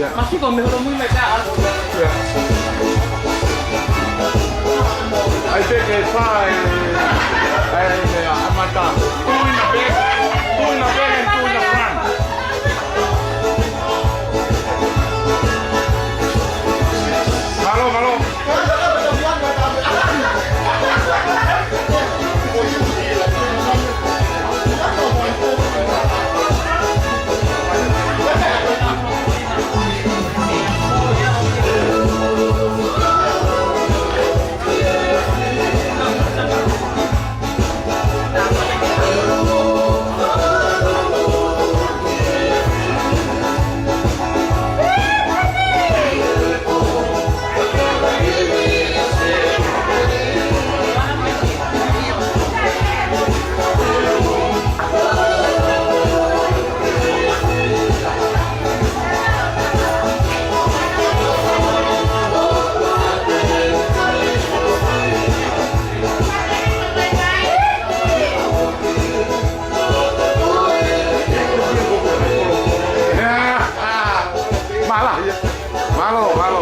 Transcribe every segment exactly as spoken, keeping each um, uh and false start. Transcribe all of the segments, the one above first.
Masiʻi, ko e meʻa holo mui mai ka. Yeah. I think it's fine. I, I, I, my God. Two in the back, two in the back and two in the front. Mālō, mālō. Mālō, mālō, mālō.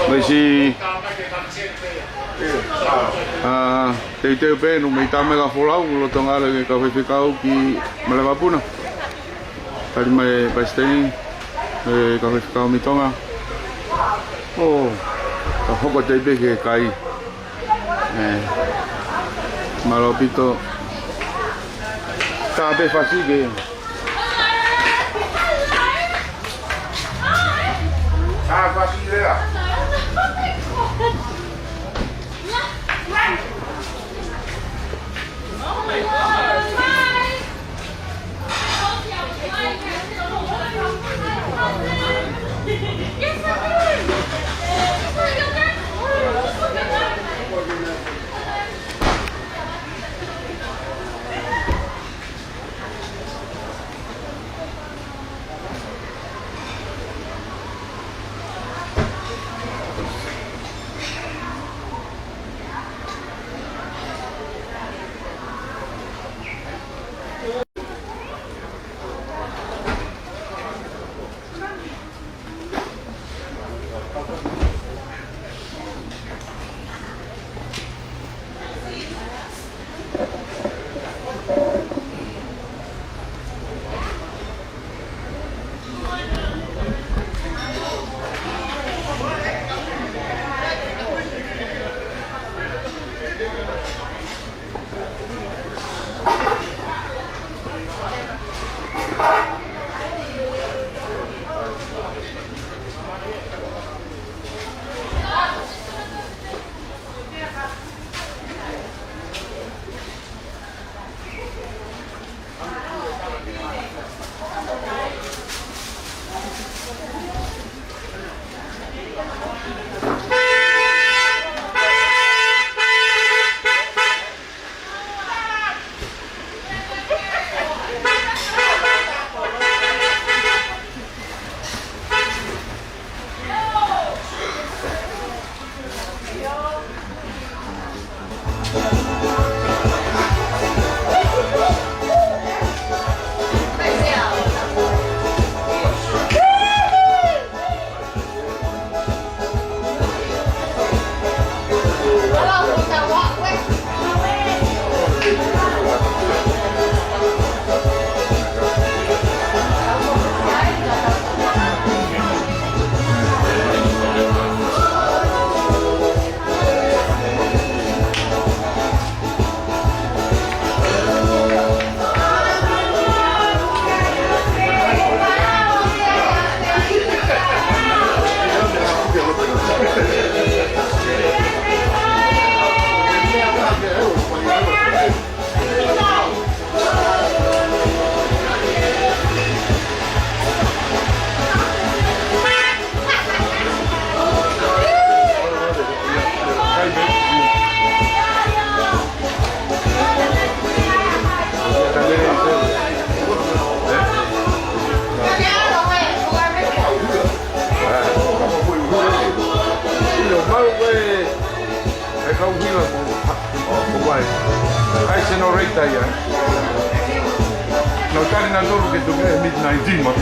Maisi, ʻa, teuteu pē ʻenau meʻa mai ka folau, lolotonga ʻa e kau faifekau ki Malevapuna. Tali mai e palesiteni, e kau faifekau mei Tonga. ʻO, ka hoko atu pē ki he kai. ʻE, mālō ʻaupito. Ka pē fasi ke. Ka fasi lea. E kau hila ko, ko wai. ʻAi, senorita ia. Nau tali nautolu ke tuku e midnight tea ma.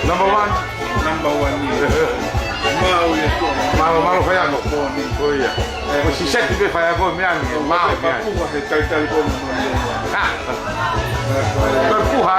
Number one. Number one ni. Mālō, mālō faiako. Ko ia. Ko e siseti pē faiako meʻa ni, mālō meʻa. Papuha he taitali ko e moni. Ha. Papuha.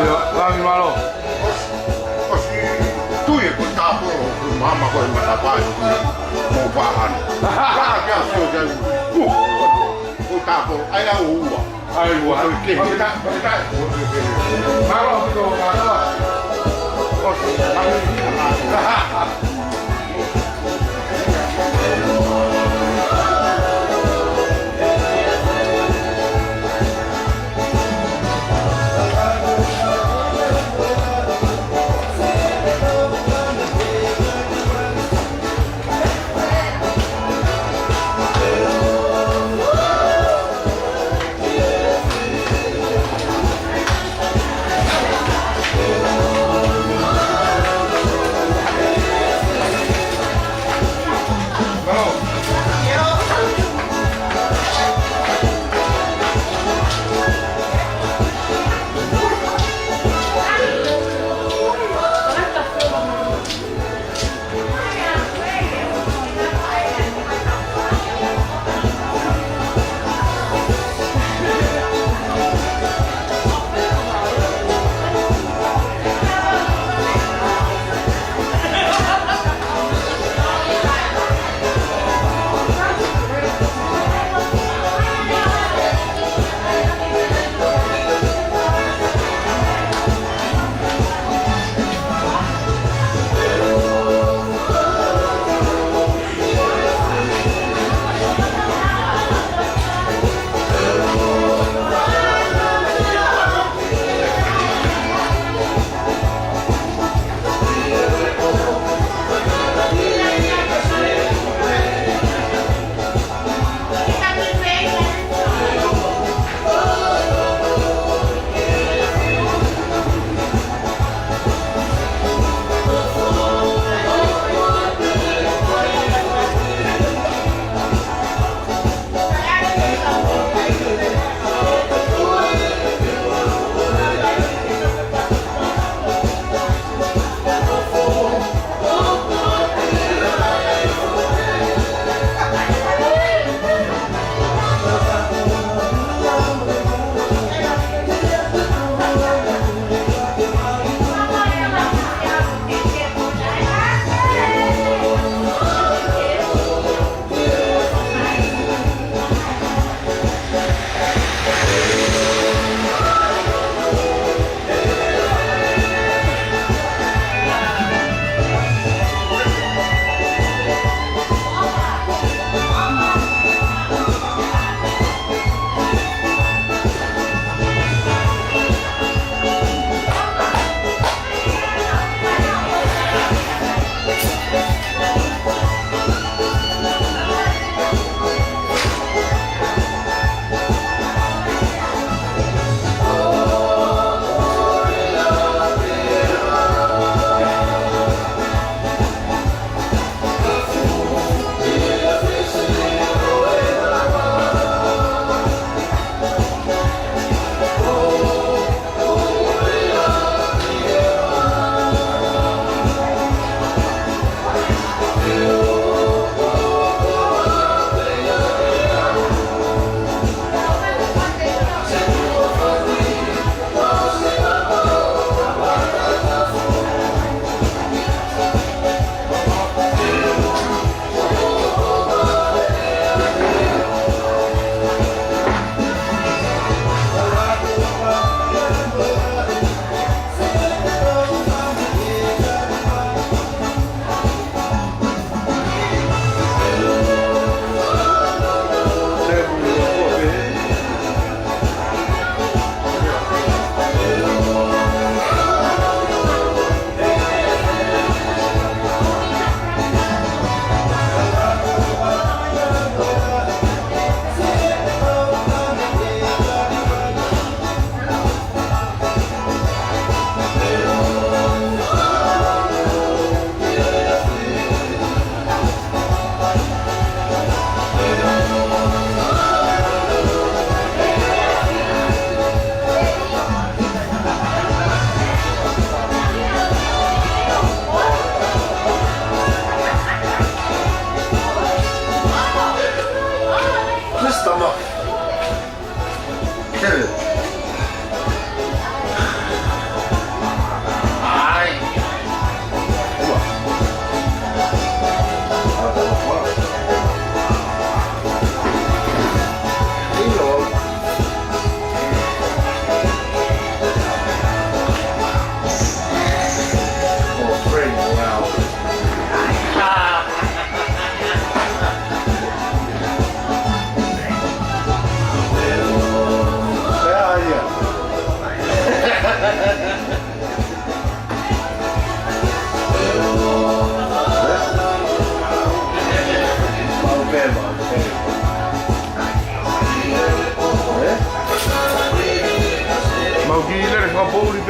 Ia, langi mālō. ʻOsi, ʻosi tui e ko tāpō, mama ko e matapā. Ko Pahana. Laka kia sio kia u. Ku. Ko Tapo. Ai au ua. Ai ua. Ko ke. Ko ke. Mālō, mālō. Ko ke.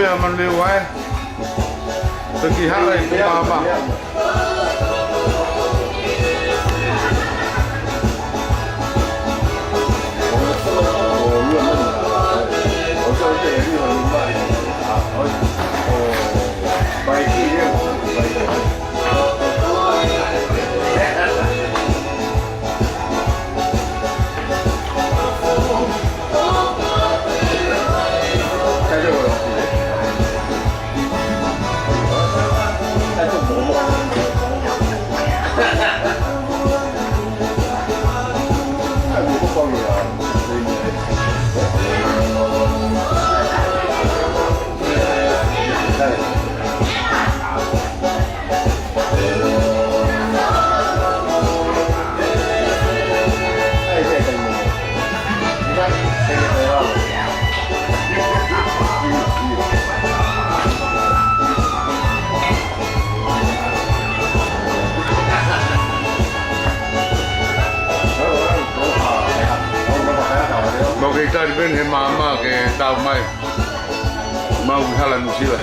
Ia manu leo ai. Toki hala i pumama. Mo ke tali pē he maama ke tau mai. Mau ki hala Nuʻusila.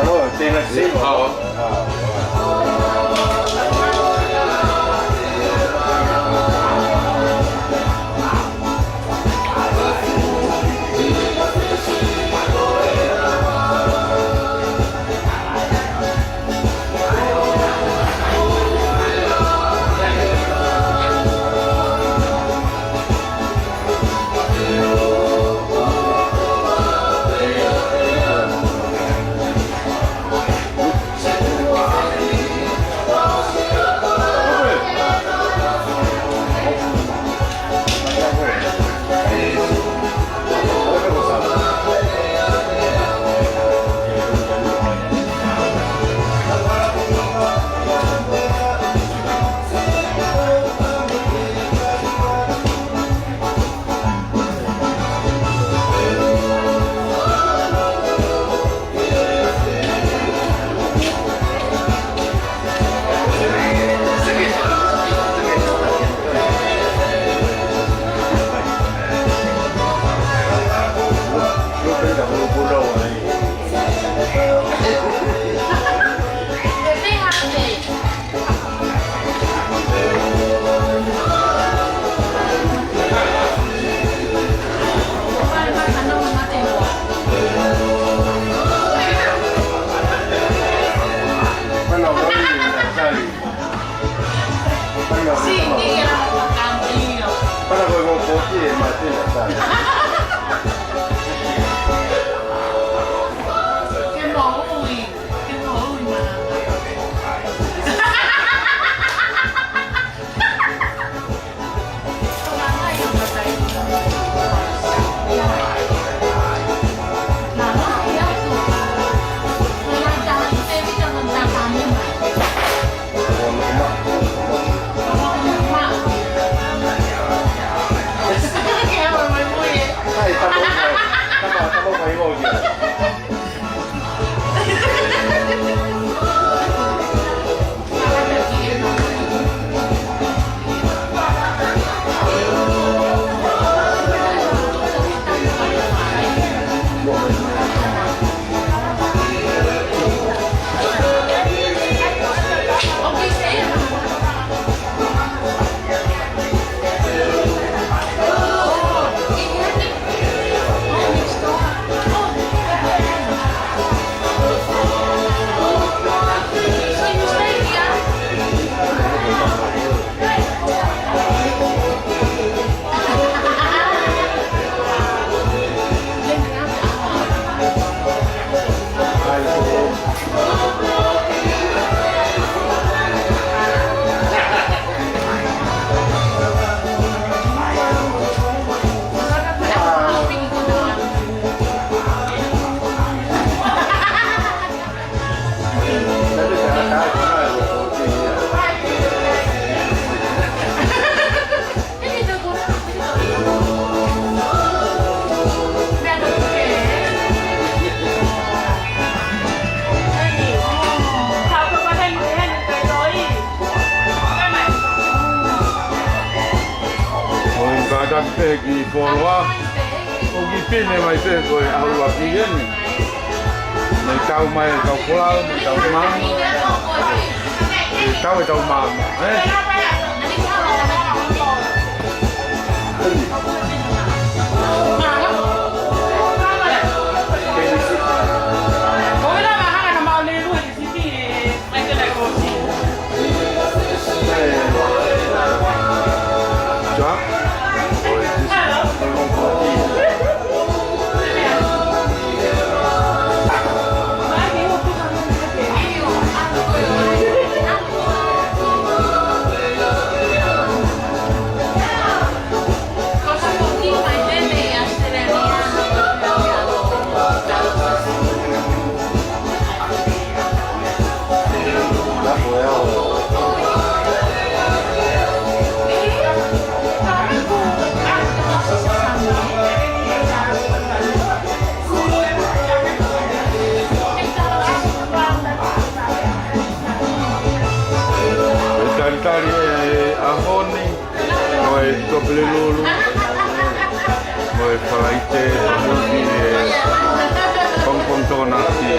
Alo, tēnā te sio. Hao. ʻOi, kātaki pē ki Foloa. ʻOku Pine mai pē ko e ʻaho ua pē eni. Mei tau mai e tau kolau, mei tau mama. Mei tau e tau mama, ē? Talitali e ʻaho ni, mo e Tuʻapulelulu, mo e Falaite, mo e Hong Kong Tonganati.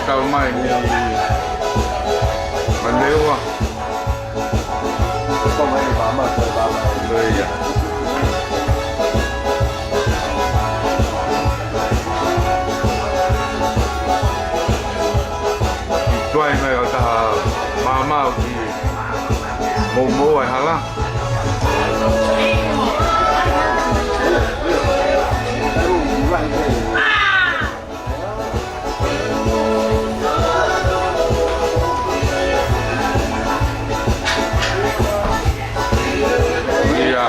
Tau mai ni Malewa. Tau mai ni Mama, tau mai ni Mama. Ia. Tuai mai ʻo taha Mama ʻoku moumou ai hala. Ia.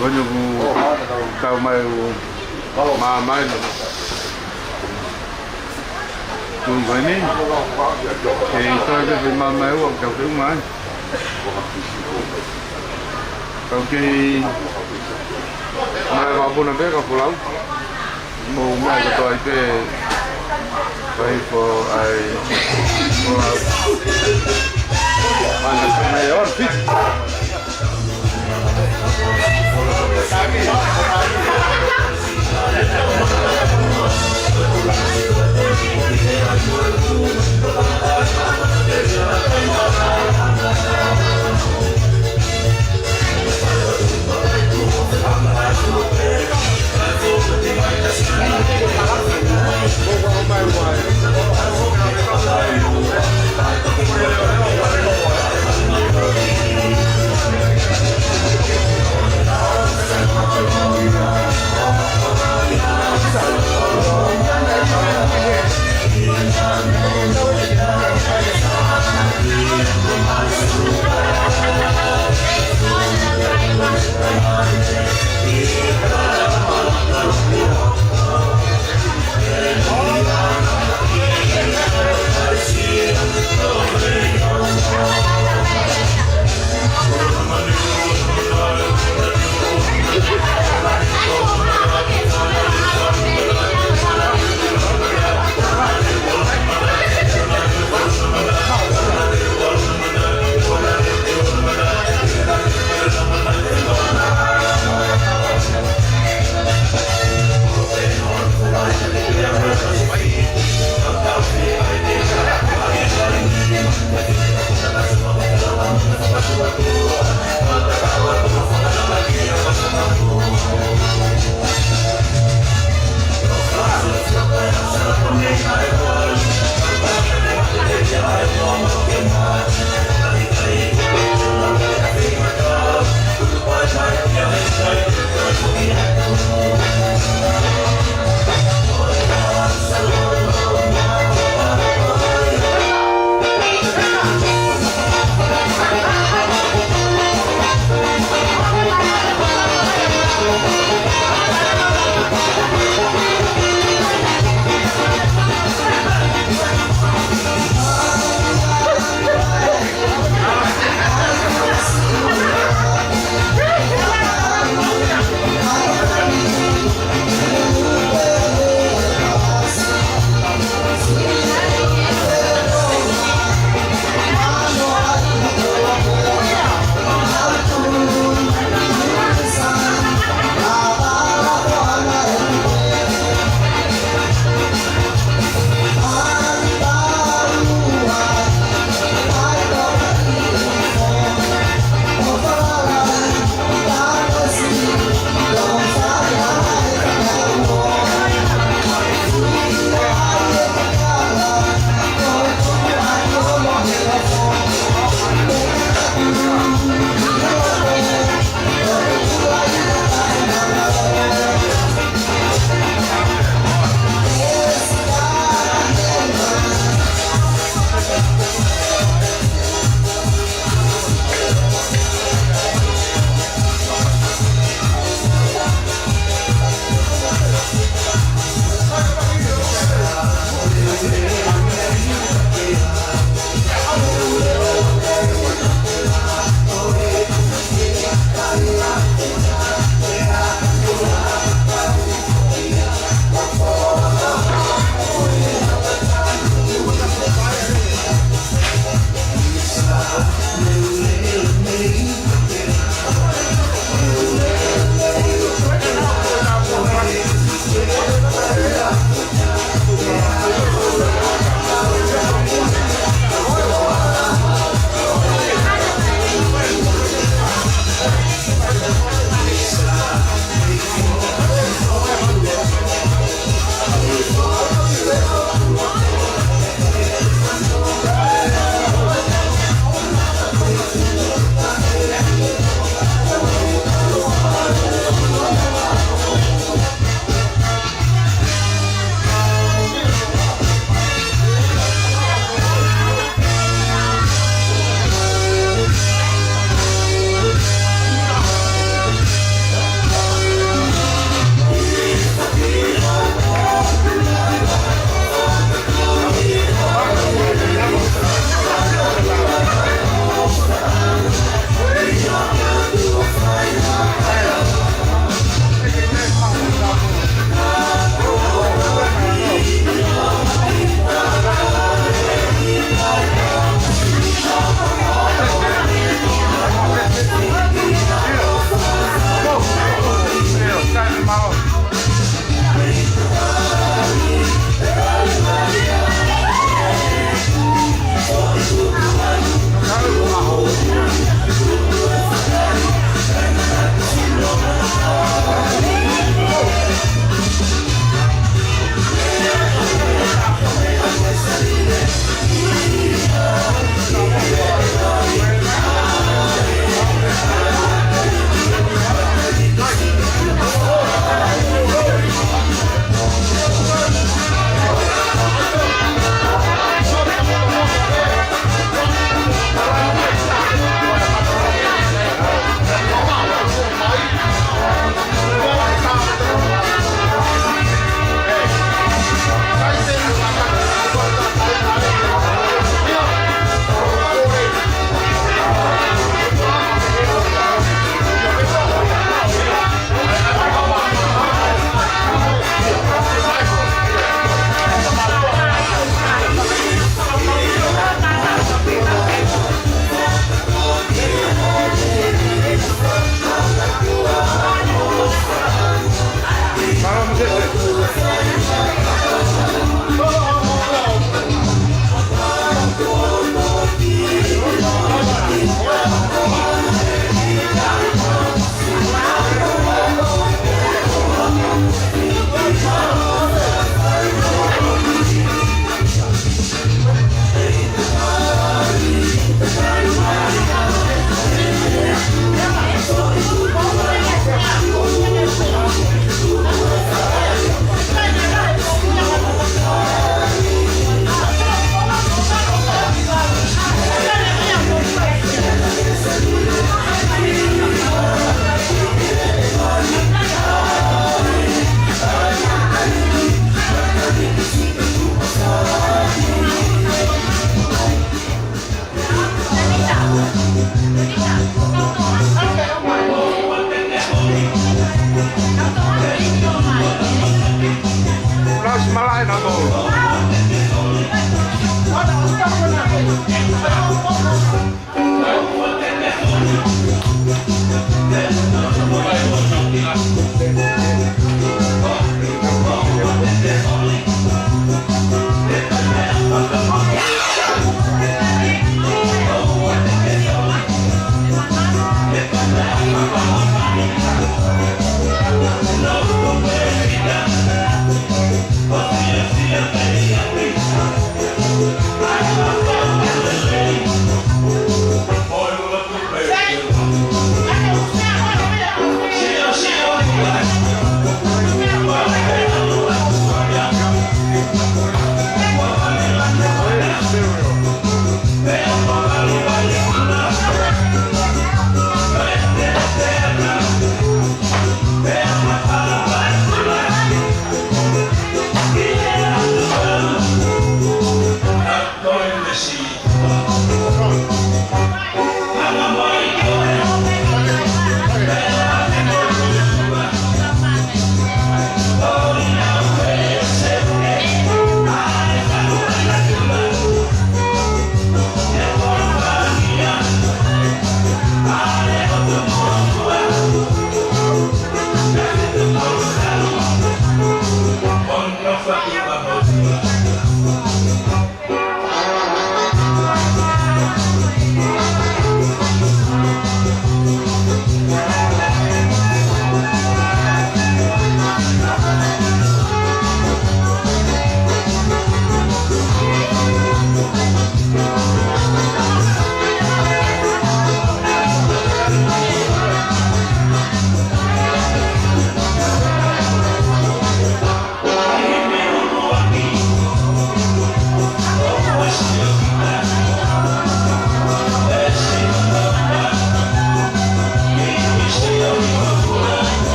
Ko eni ʻoku tau mai ʻo Mama eni. Tuʻu mai ni. Kei toe pē Mama ʻe ua ʻoku tau feʻunga ai. Kau kei Mai vapuna pē ka pulau. Mo mai ka toi pē. Kai po ai. Pulau. Ana mai on fit.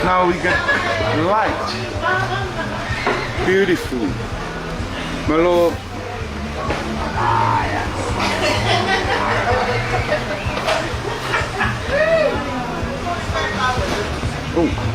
Now we get light. Beautiful. Mālō. Oh.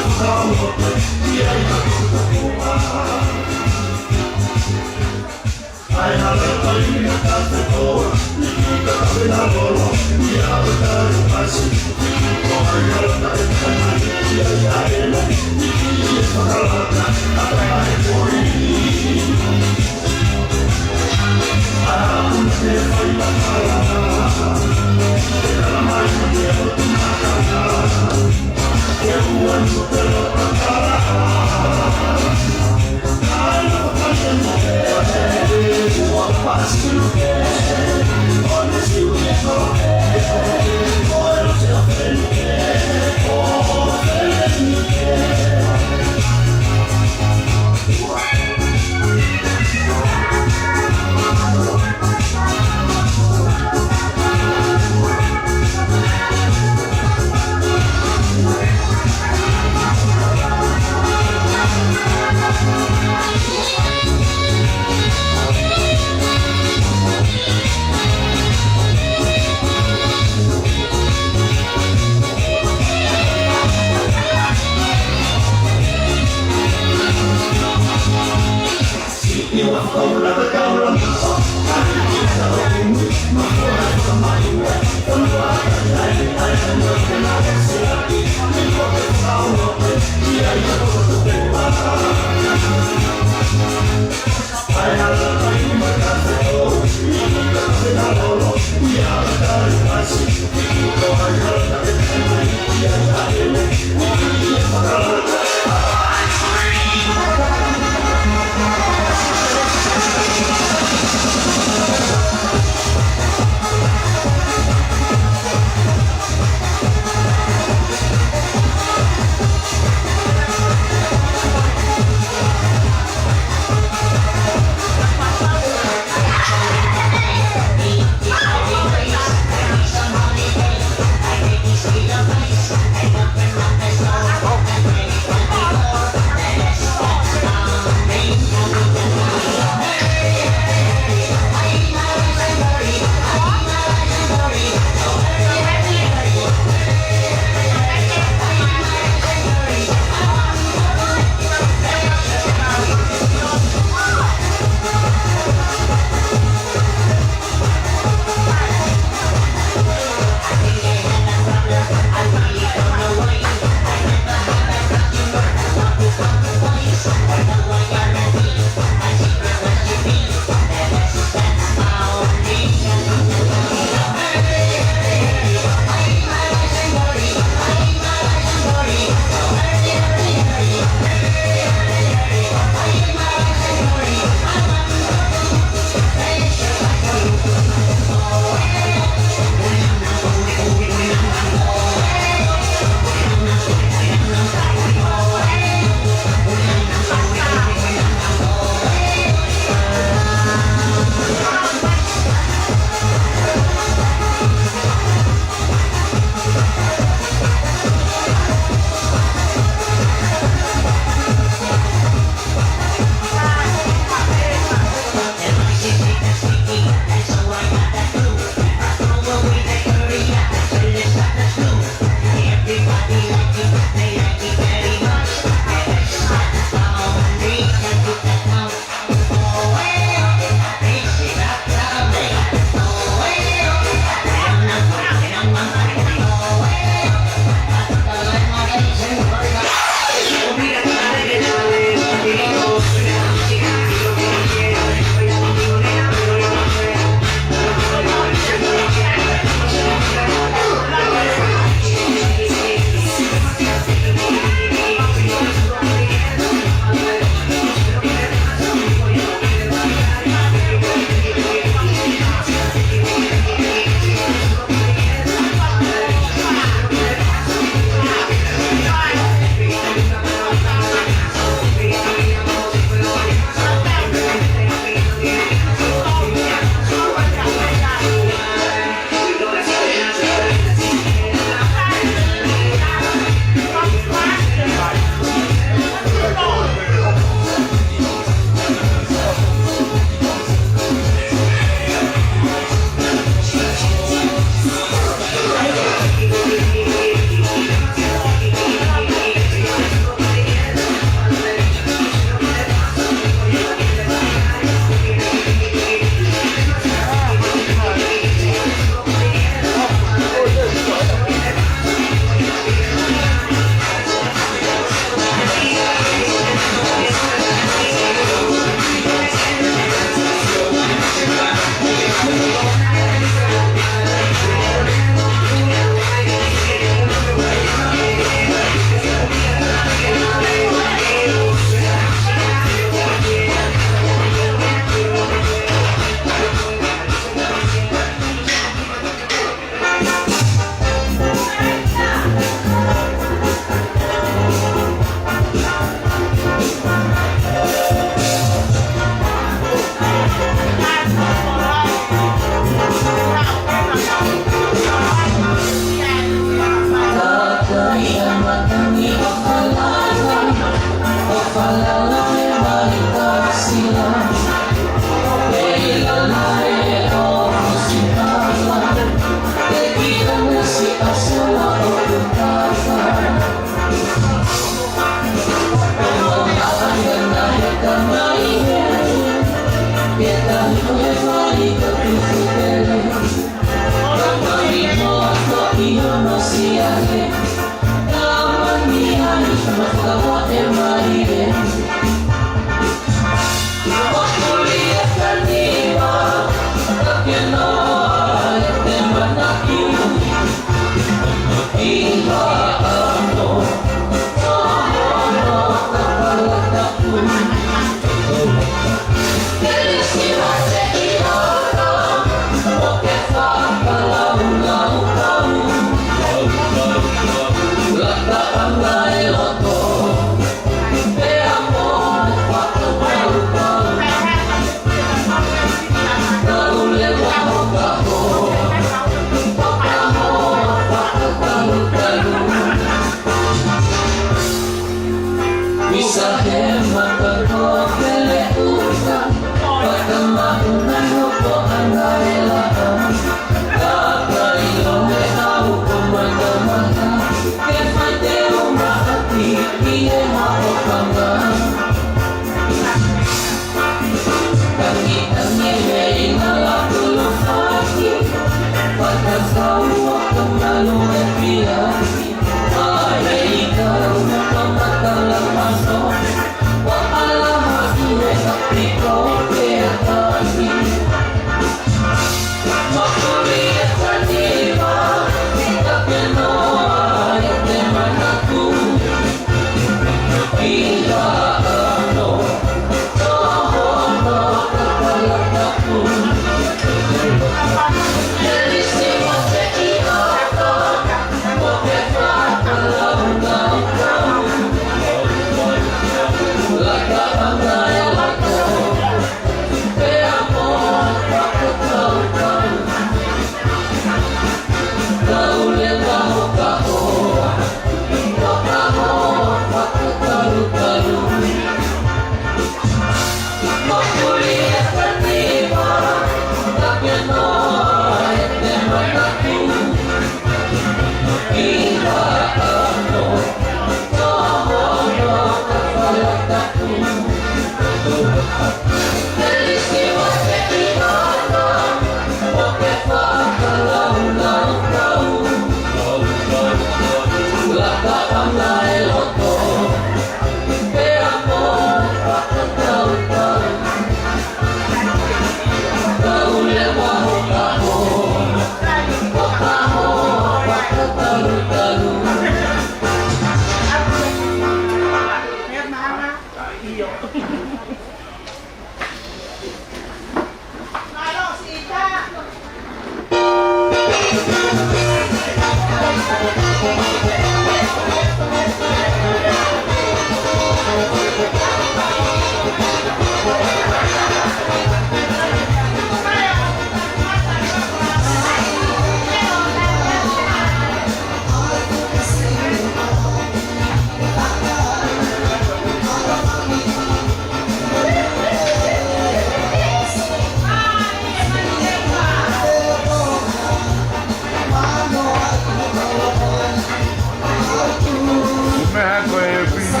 Meʻa ko e pisi.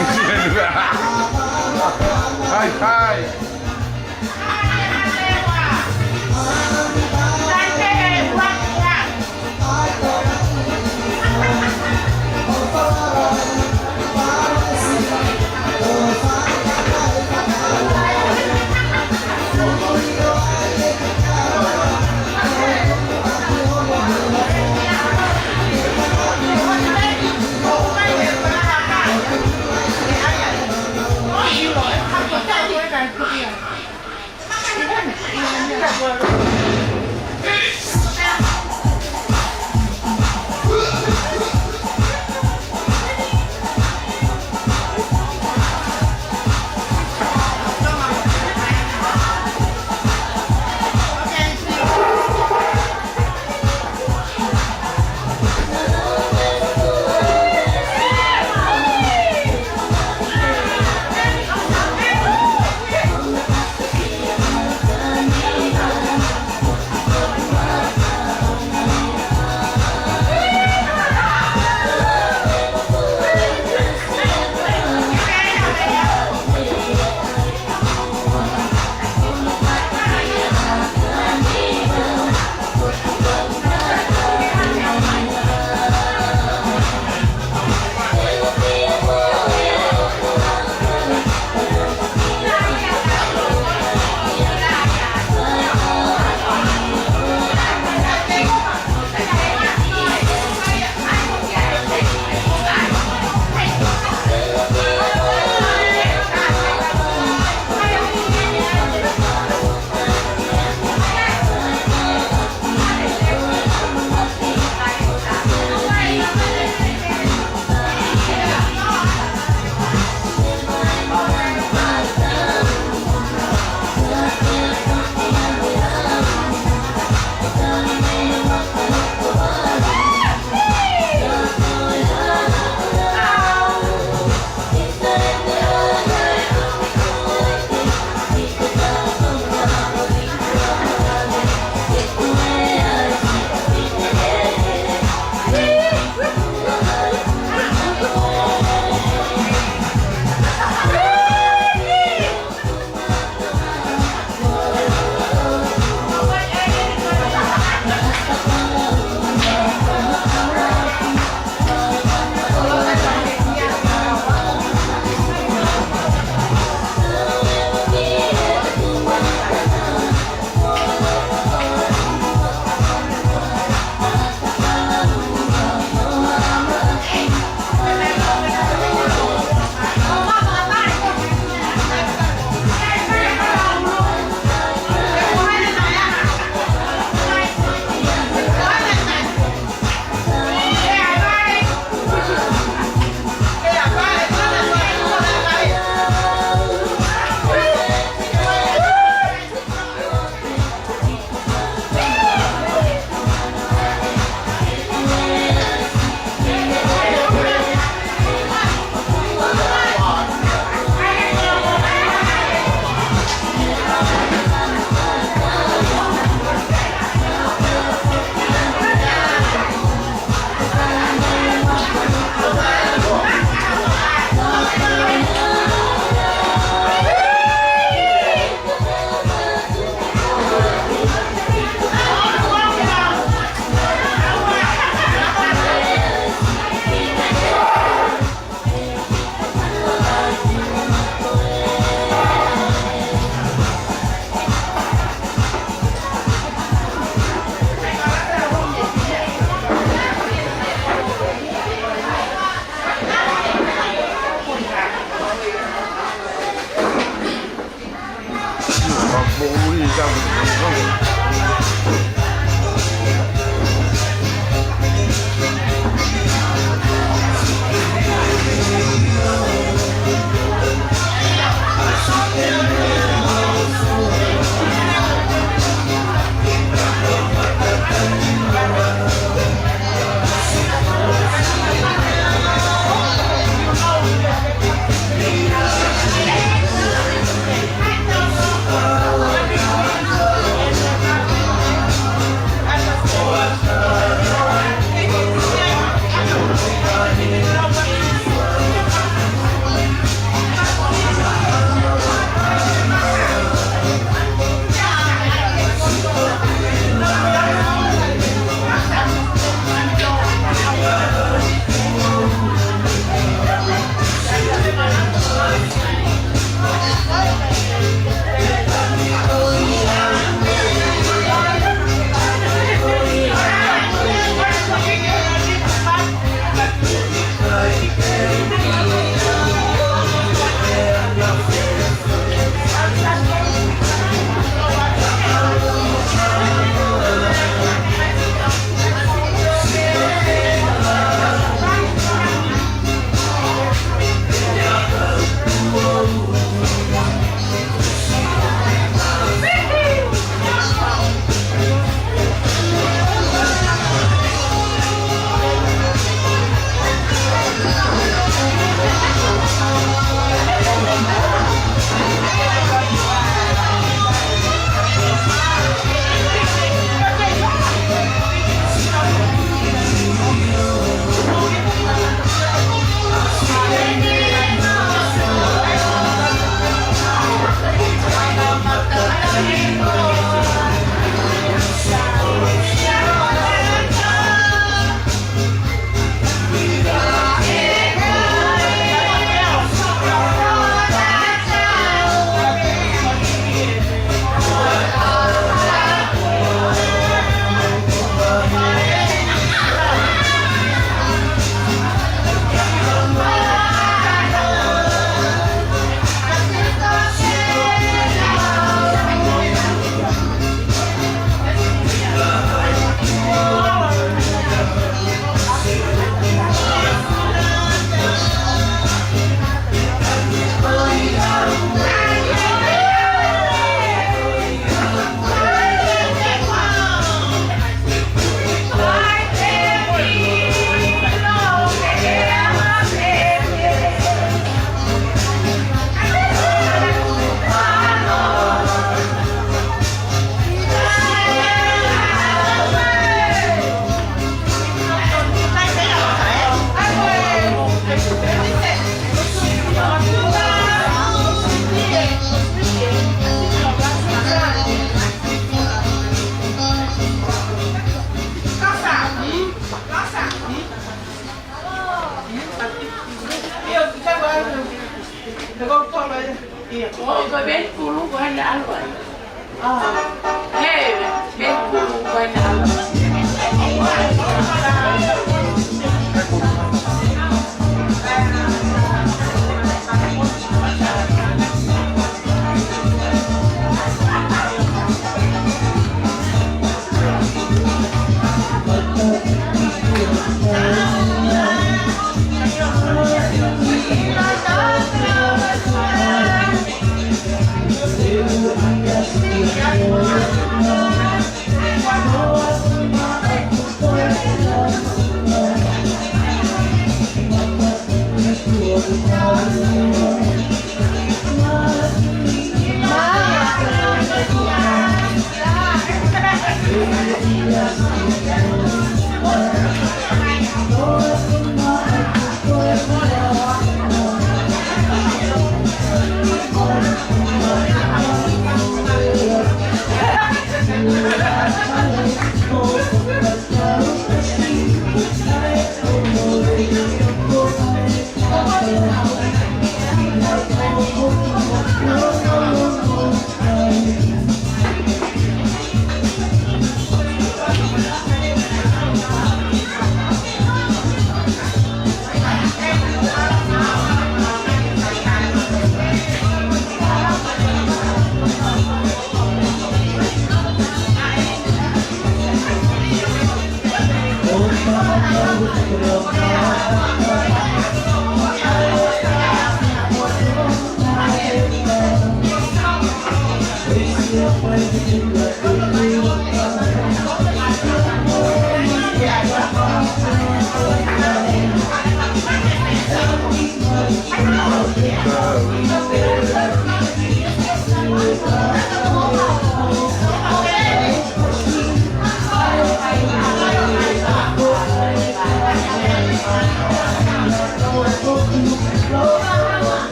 Hai, hai.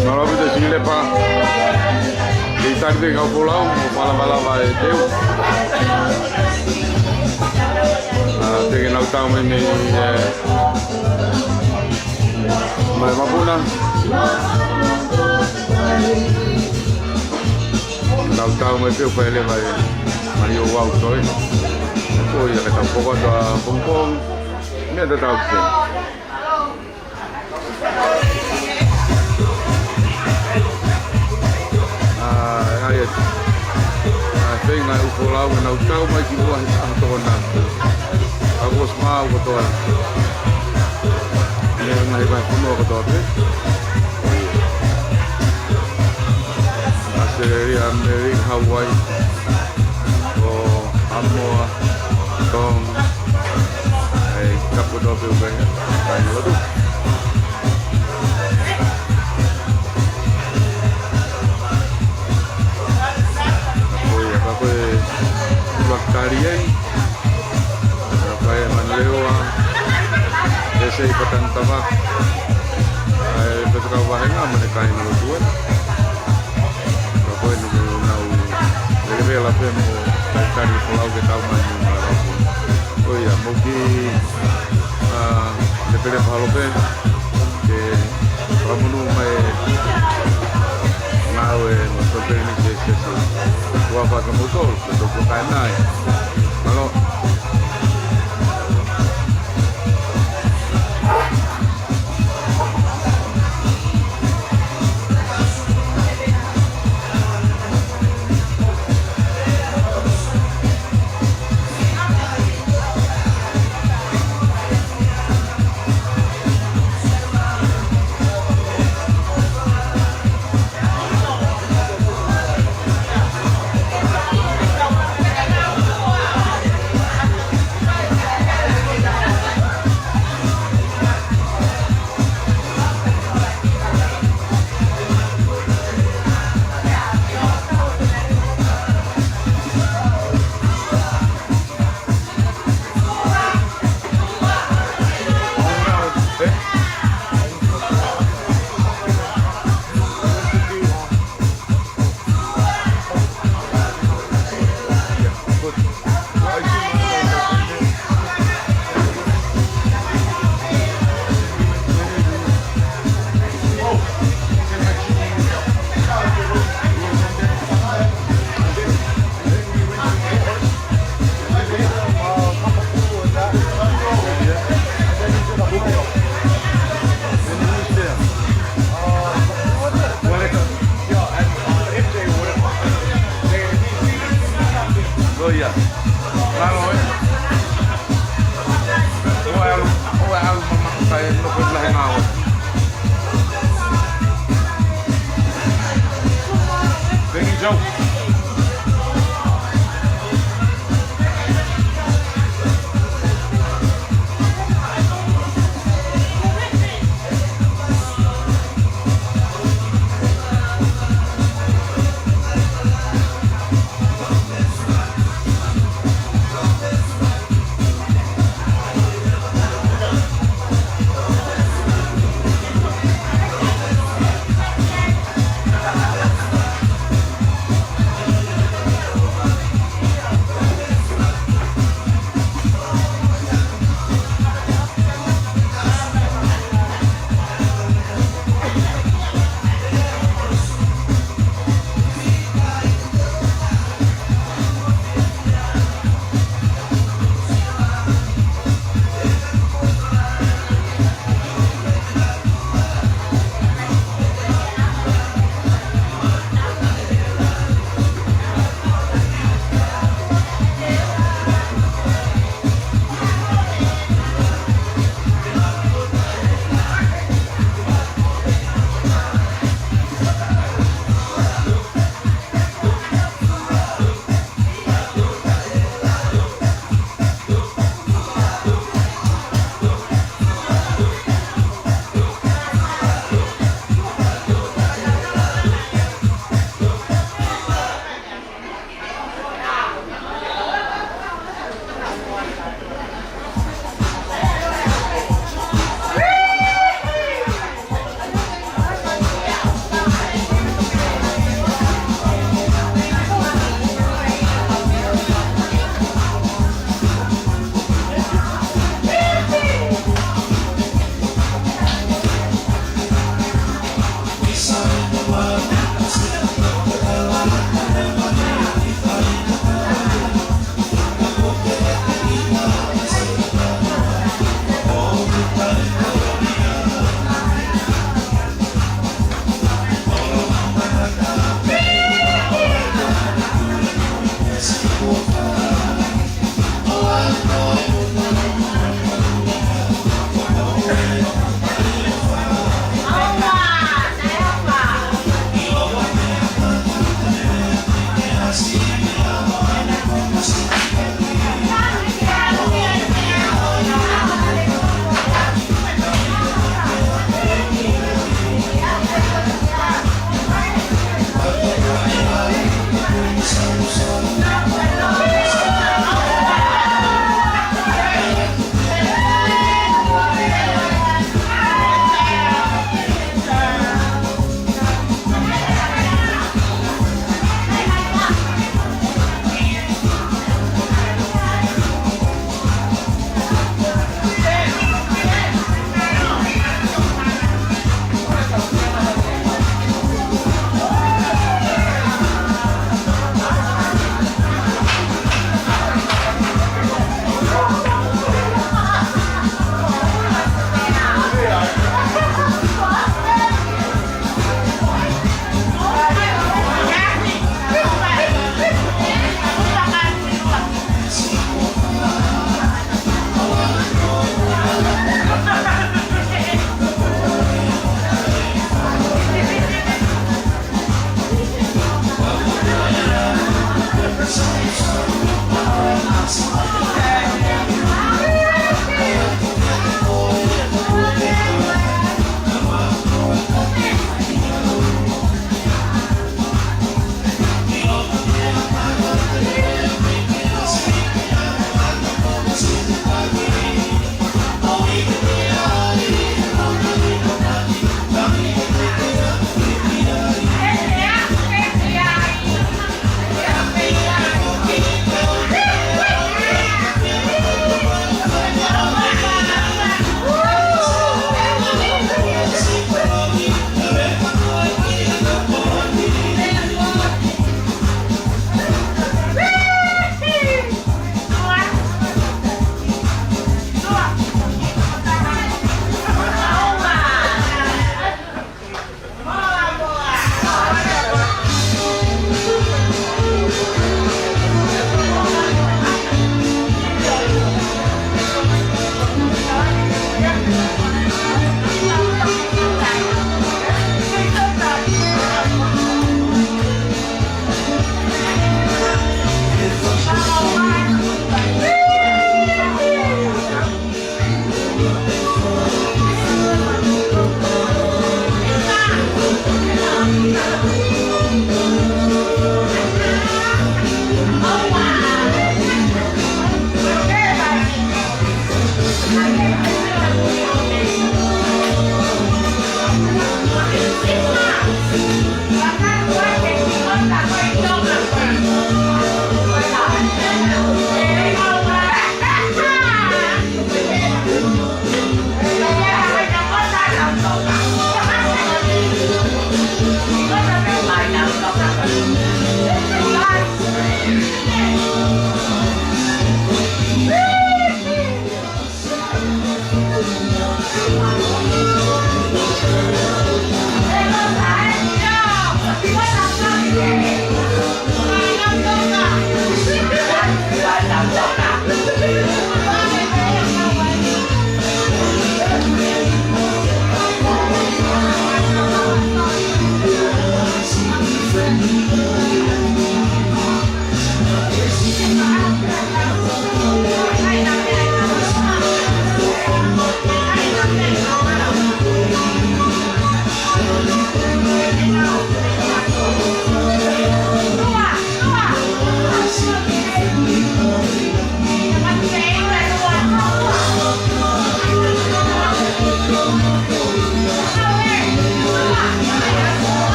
Mālō ʻaupito Silepa. Kei tali pē kau folau, mo palavalava e teu. ʻA, te ke nau tau mai mei, ē, mai Mapuna. Nau tau mai pē ʻo fai leva e, mai ʻo wau toe. Ko ia ke tau poko atu ʻa pongipongi. Meʻa tatau pē. ʻA, ʻa ia. ʻA, feinga e ʻū folau ke nau tau mai ki muʻa he taha tokona. ʻA, kuo ʻosi maau kotoa. Meʻa ngaahi vahefonua kotoa pē. ʻAositelēlia, ʻAmelika, Hawaii, ʻo Haʻamoa, Tonga, ʻa e kapu kotoa pē ʻoku ʻi ai e kāingalotu. Ko ia, ka ko e ʻuluaki tali ē. Ka ko e Manurewa, ʻEsei, Patani, Tava. ʻA e pē kau vahenga mo ʻene kāingalotu ē. Ka ko e nau, nau lelevela pē mo e talitali folau ke tau mai mo e lau. Ko ia, mou kiʻi, ʻa, lepelepahalo pē ke fakamonū mai e ngāue mo e sōpeli ni ke sese. Ua faka mo tolu, ke toko kai nai. Mālō. Thank you, Joe.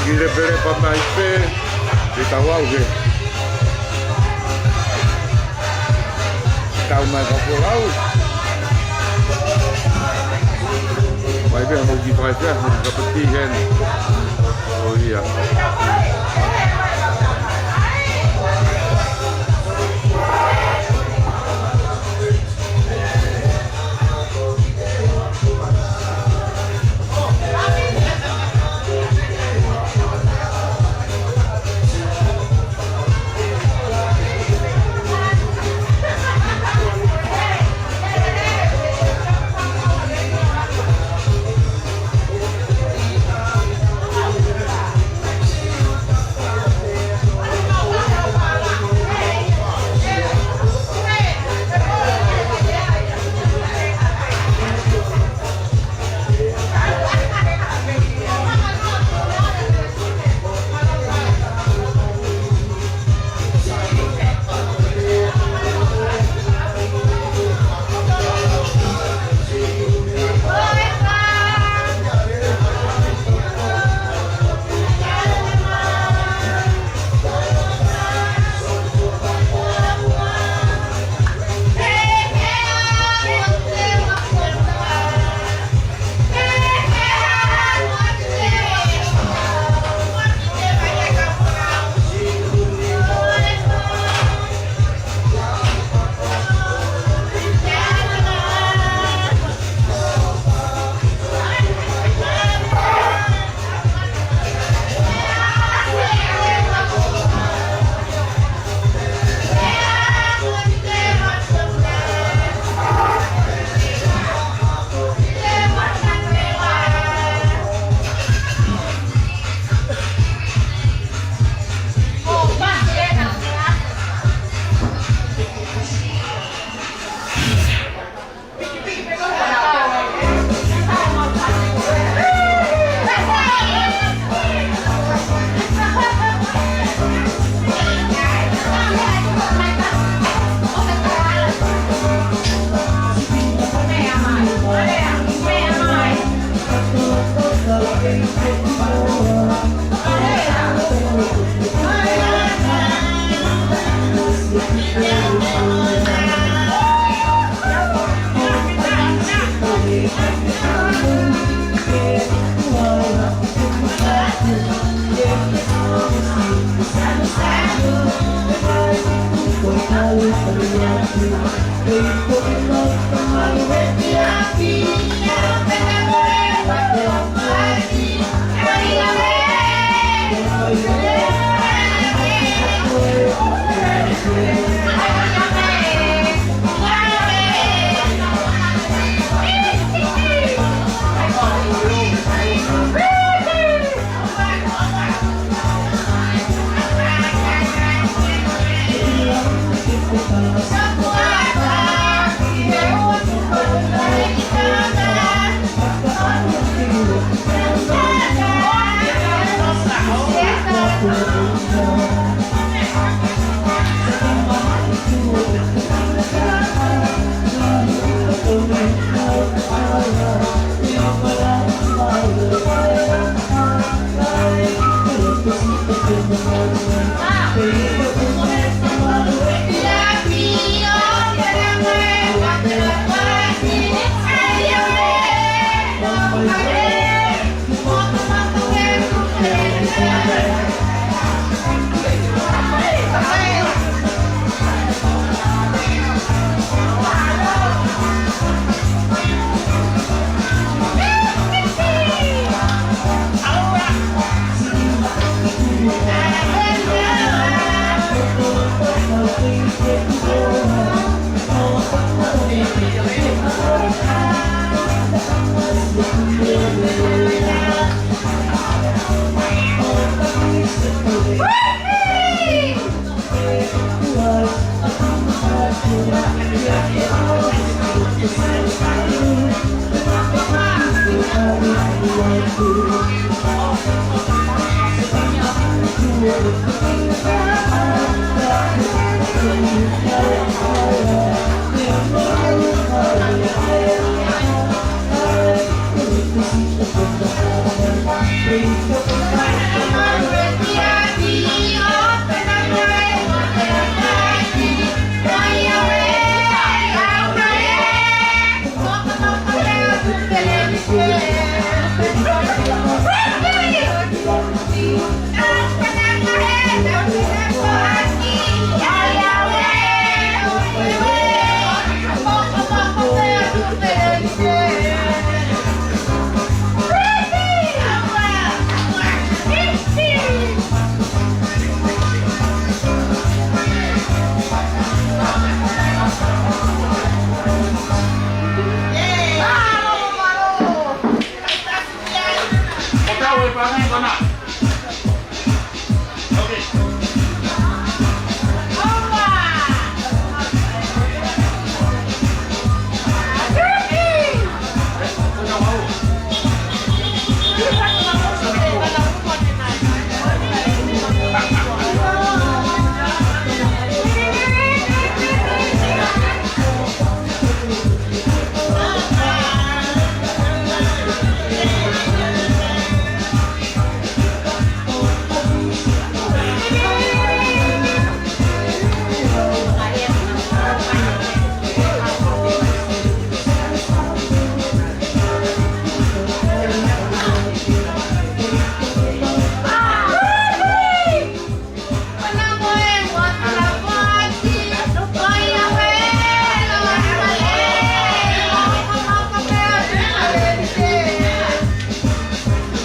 Ki le pele pa mai pē, ke tau au ke. Tau mai ka ko lau. Mai pē mo ki fai pē, mo ki kapati hen. Oh, ia.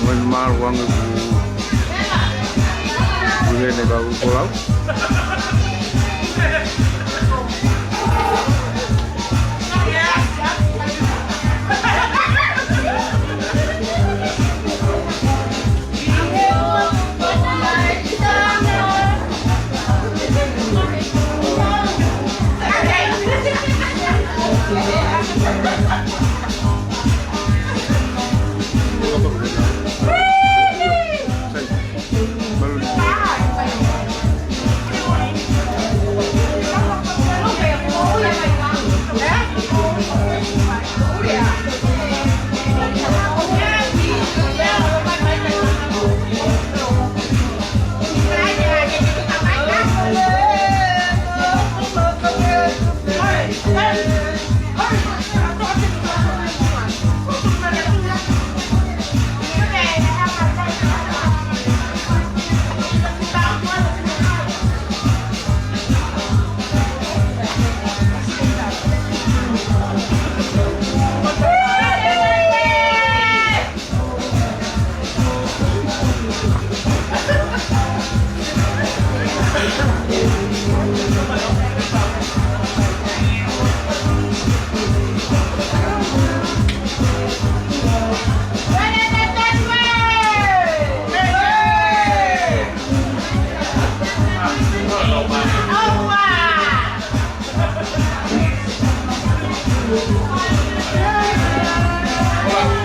Wan malu ange ku. Kuhene ka ukolau.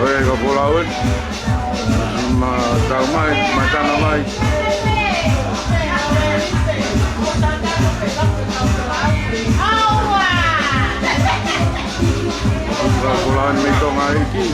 Oi, ka folau ē. Ma tau mai, ma tana mai. Ka folau ē mei Tonga ʻEiki.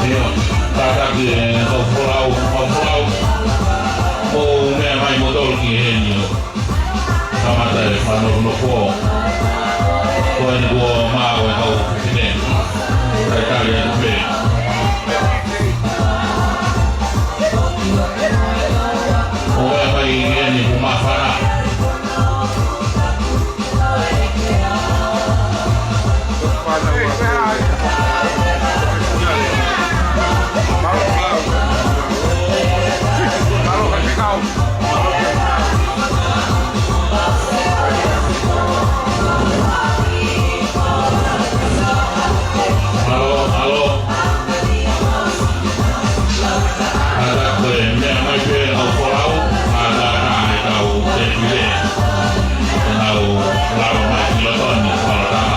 ʻIo, kātaki e kau folau, kau folau. Mou meʻa mai moutolu ki heni ʻo kamata e fanofonofo. Ko eni kuo maʻu e kau fefine. Kae tali atu pē. ʻO meʻa mai ki heni kuo māfana. Mālō, mālō. Kātaki ko e meʻa mai pē ʻa e kau folau, kātaki ʻa e kau tefile. Nau lava mai ki loto ni, fakatātā.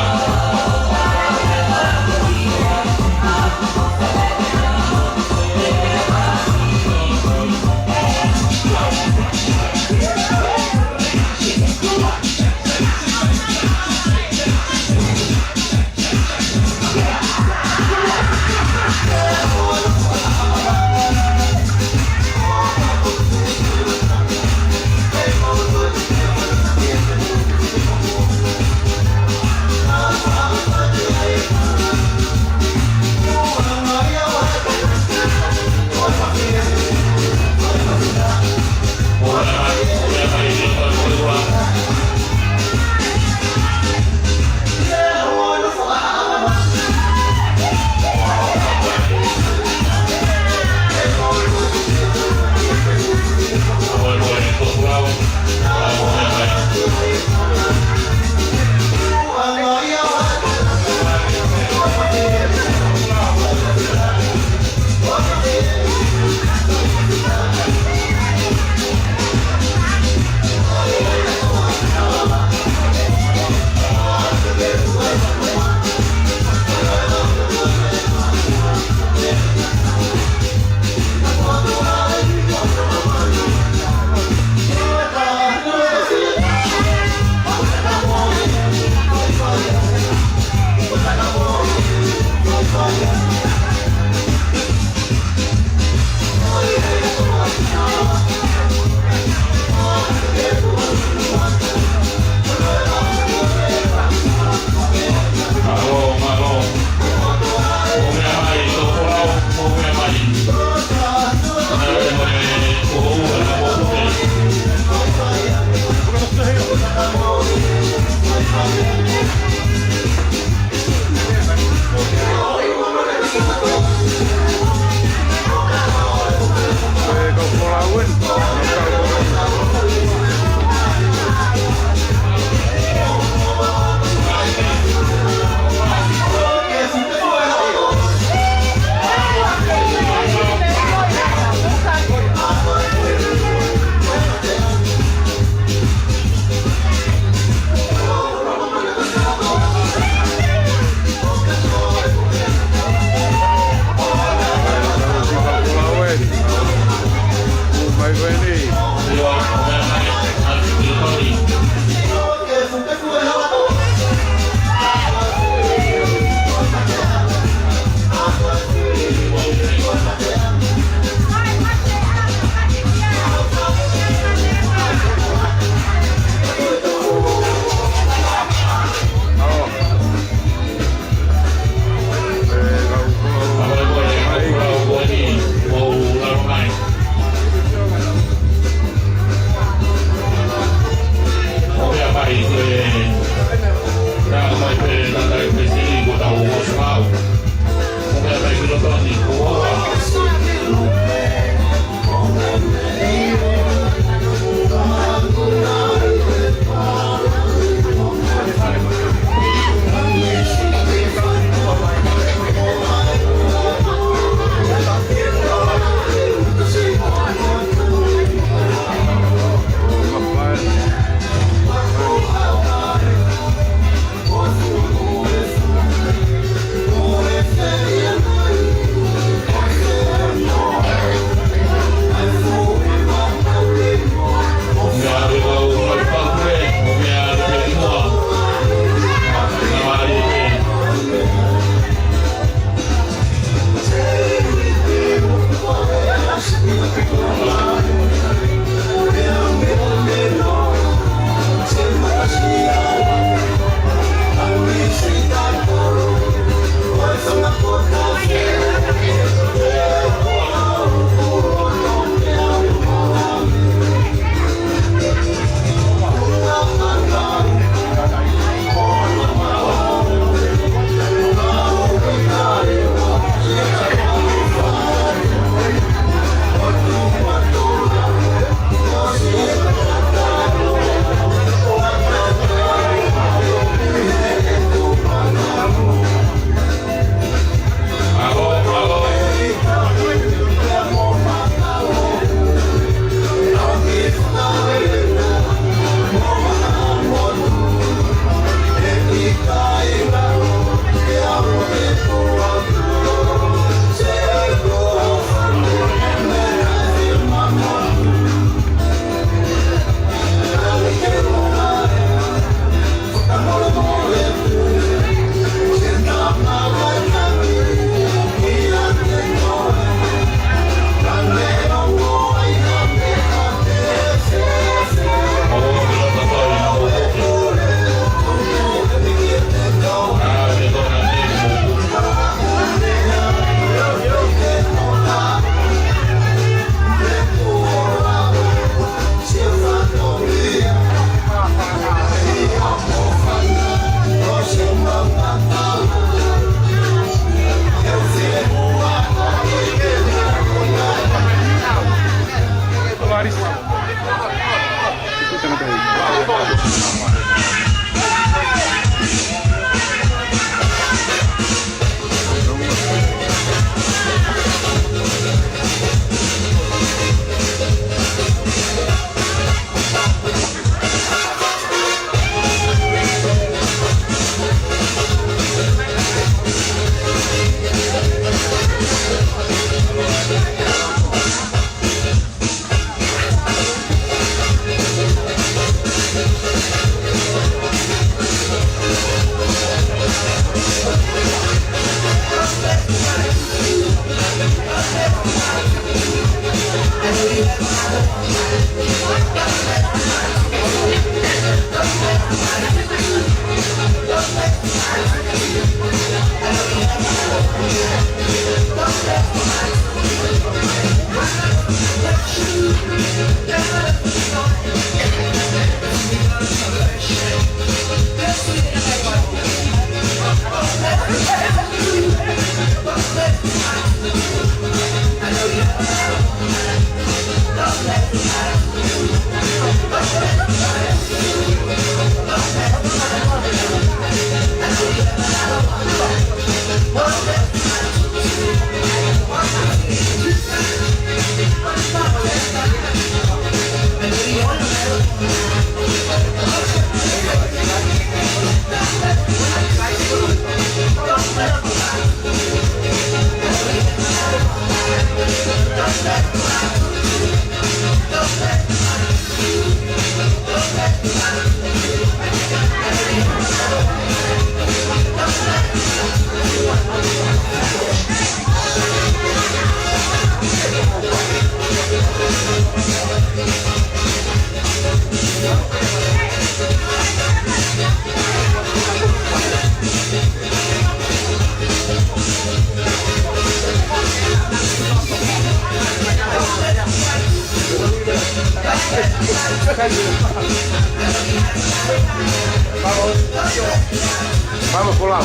Vamos, Colau.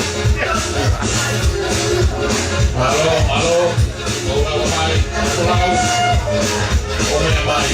Mālō, mālō. Colau mai, Colau. Ō mai.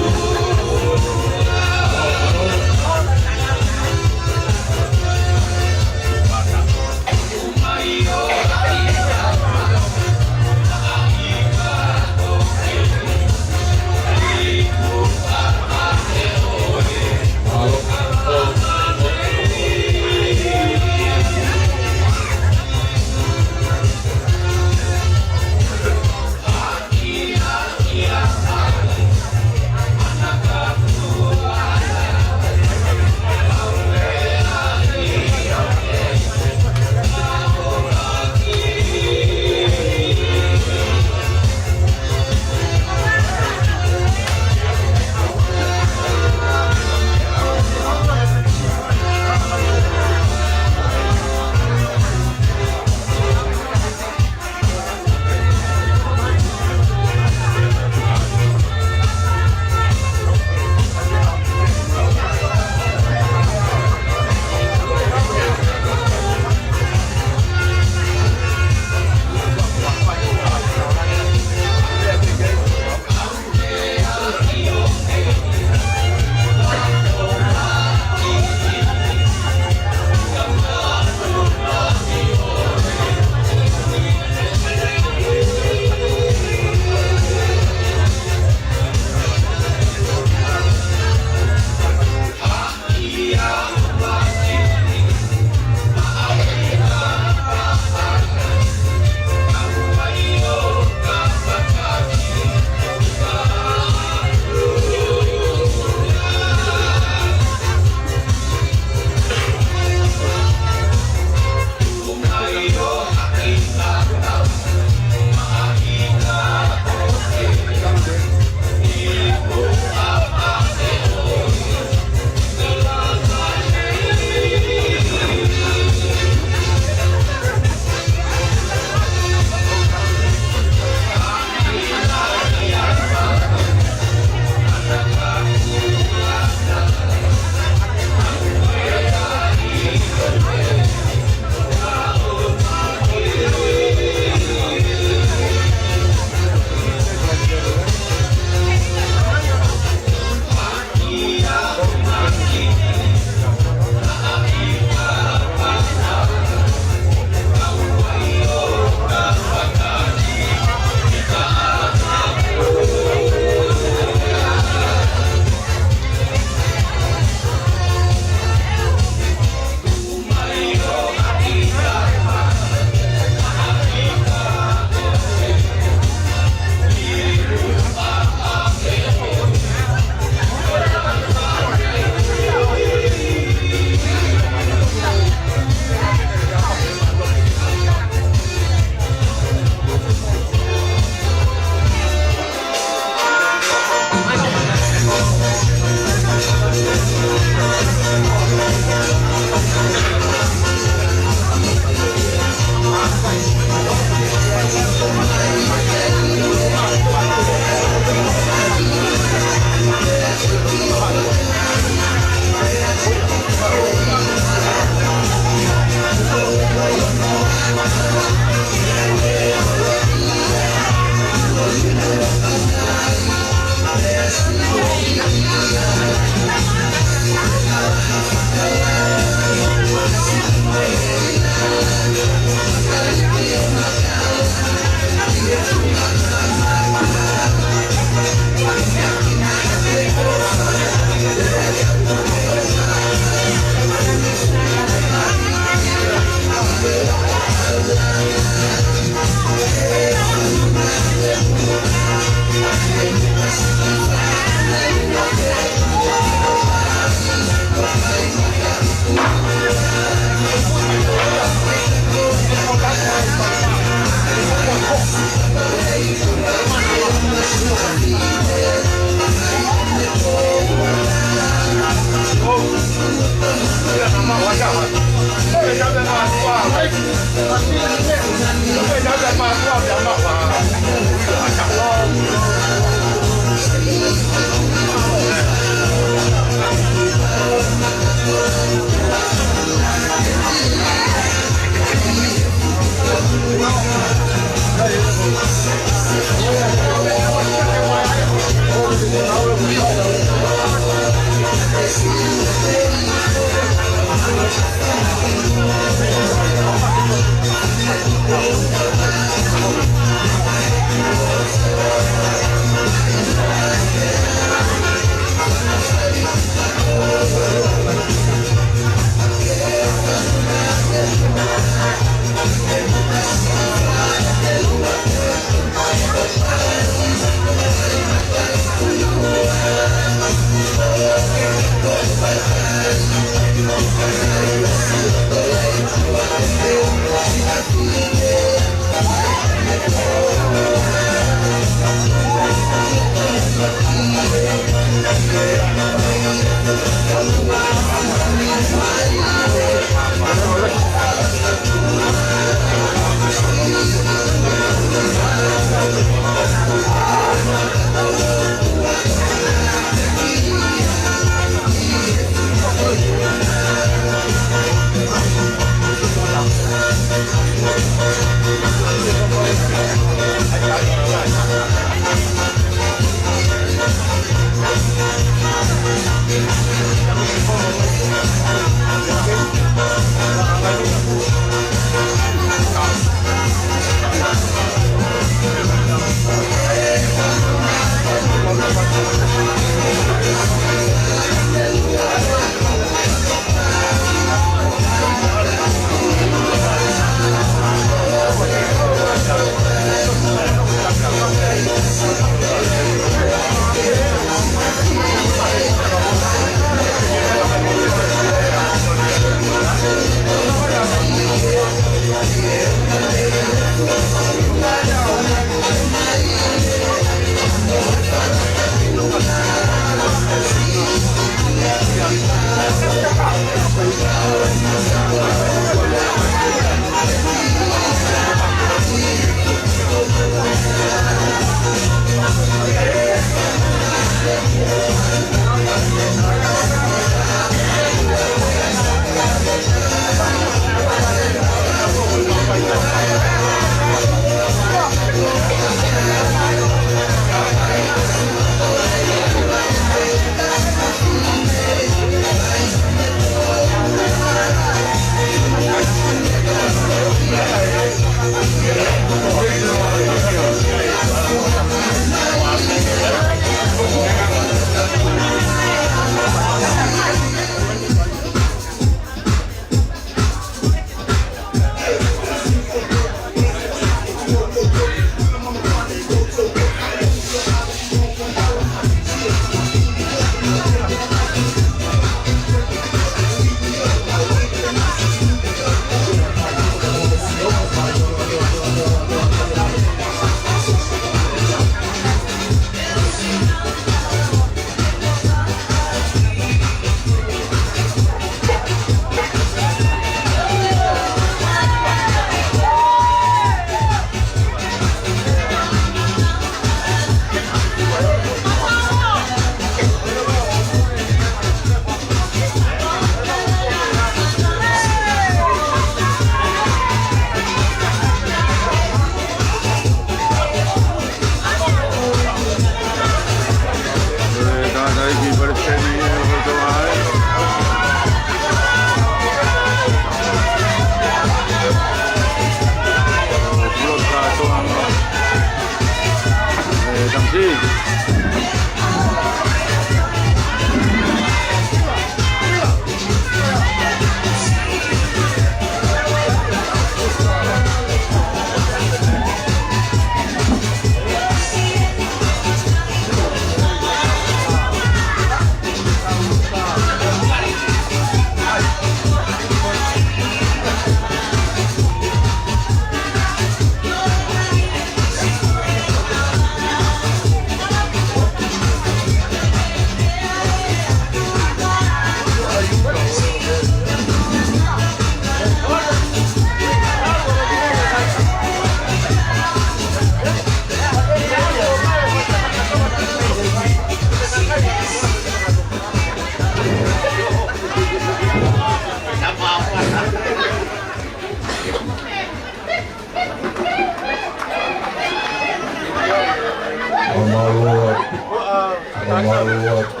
Alo atu.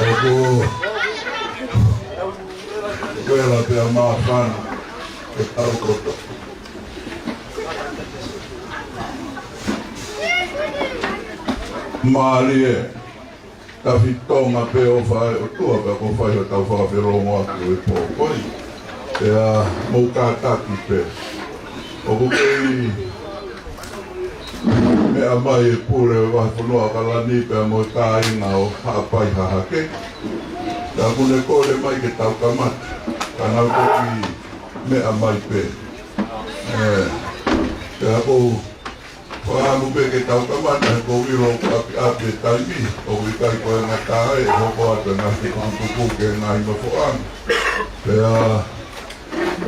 ʻOku vela pea māfana ke tau koto. Mālie, tafitonga pē ʻofa ʻa e ʻOtua pea kuo fai hotau fakafelongoaki ʻo e pō ko eni. Pea mou kātaki pē. ʻOku kei meʻa mai e pule ʻo e vahefonua ʻAokalani pea mo e kāinga ʻo Haʻapai Hahake. Pea kuo ne kole mai ke tau kamata. Ka nau toki meʻa mai pē. ʻE, pea ʻoku ou fakaʻamu pē ke tau kamata he ʻoku ou ʻilo ʻoku ʻapiʻapi e taimi, ʻoku ʻikai ko e ngata ai, ʻe hoko atu e ngaahi tukutuku ki he ngaahi nofoʻanga. Pea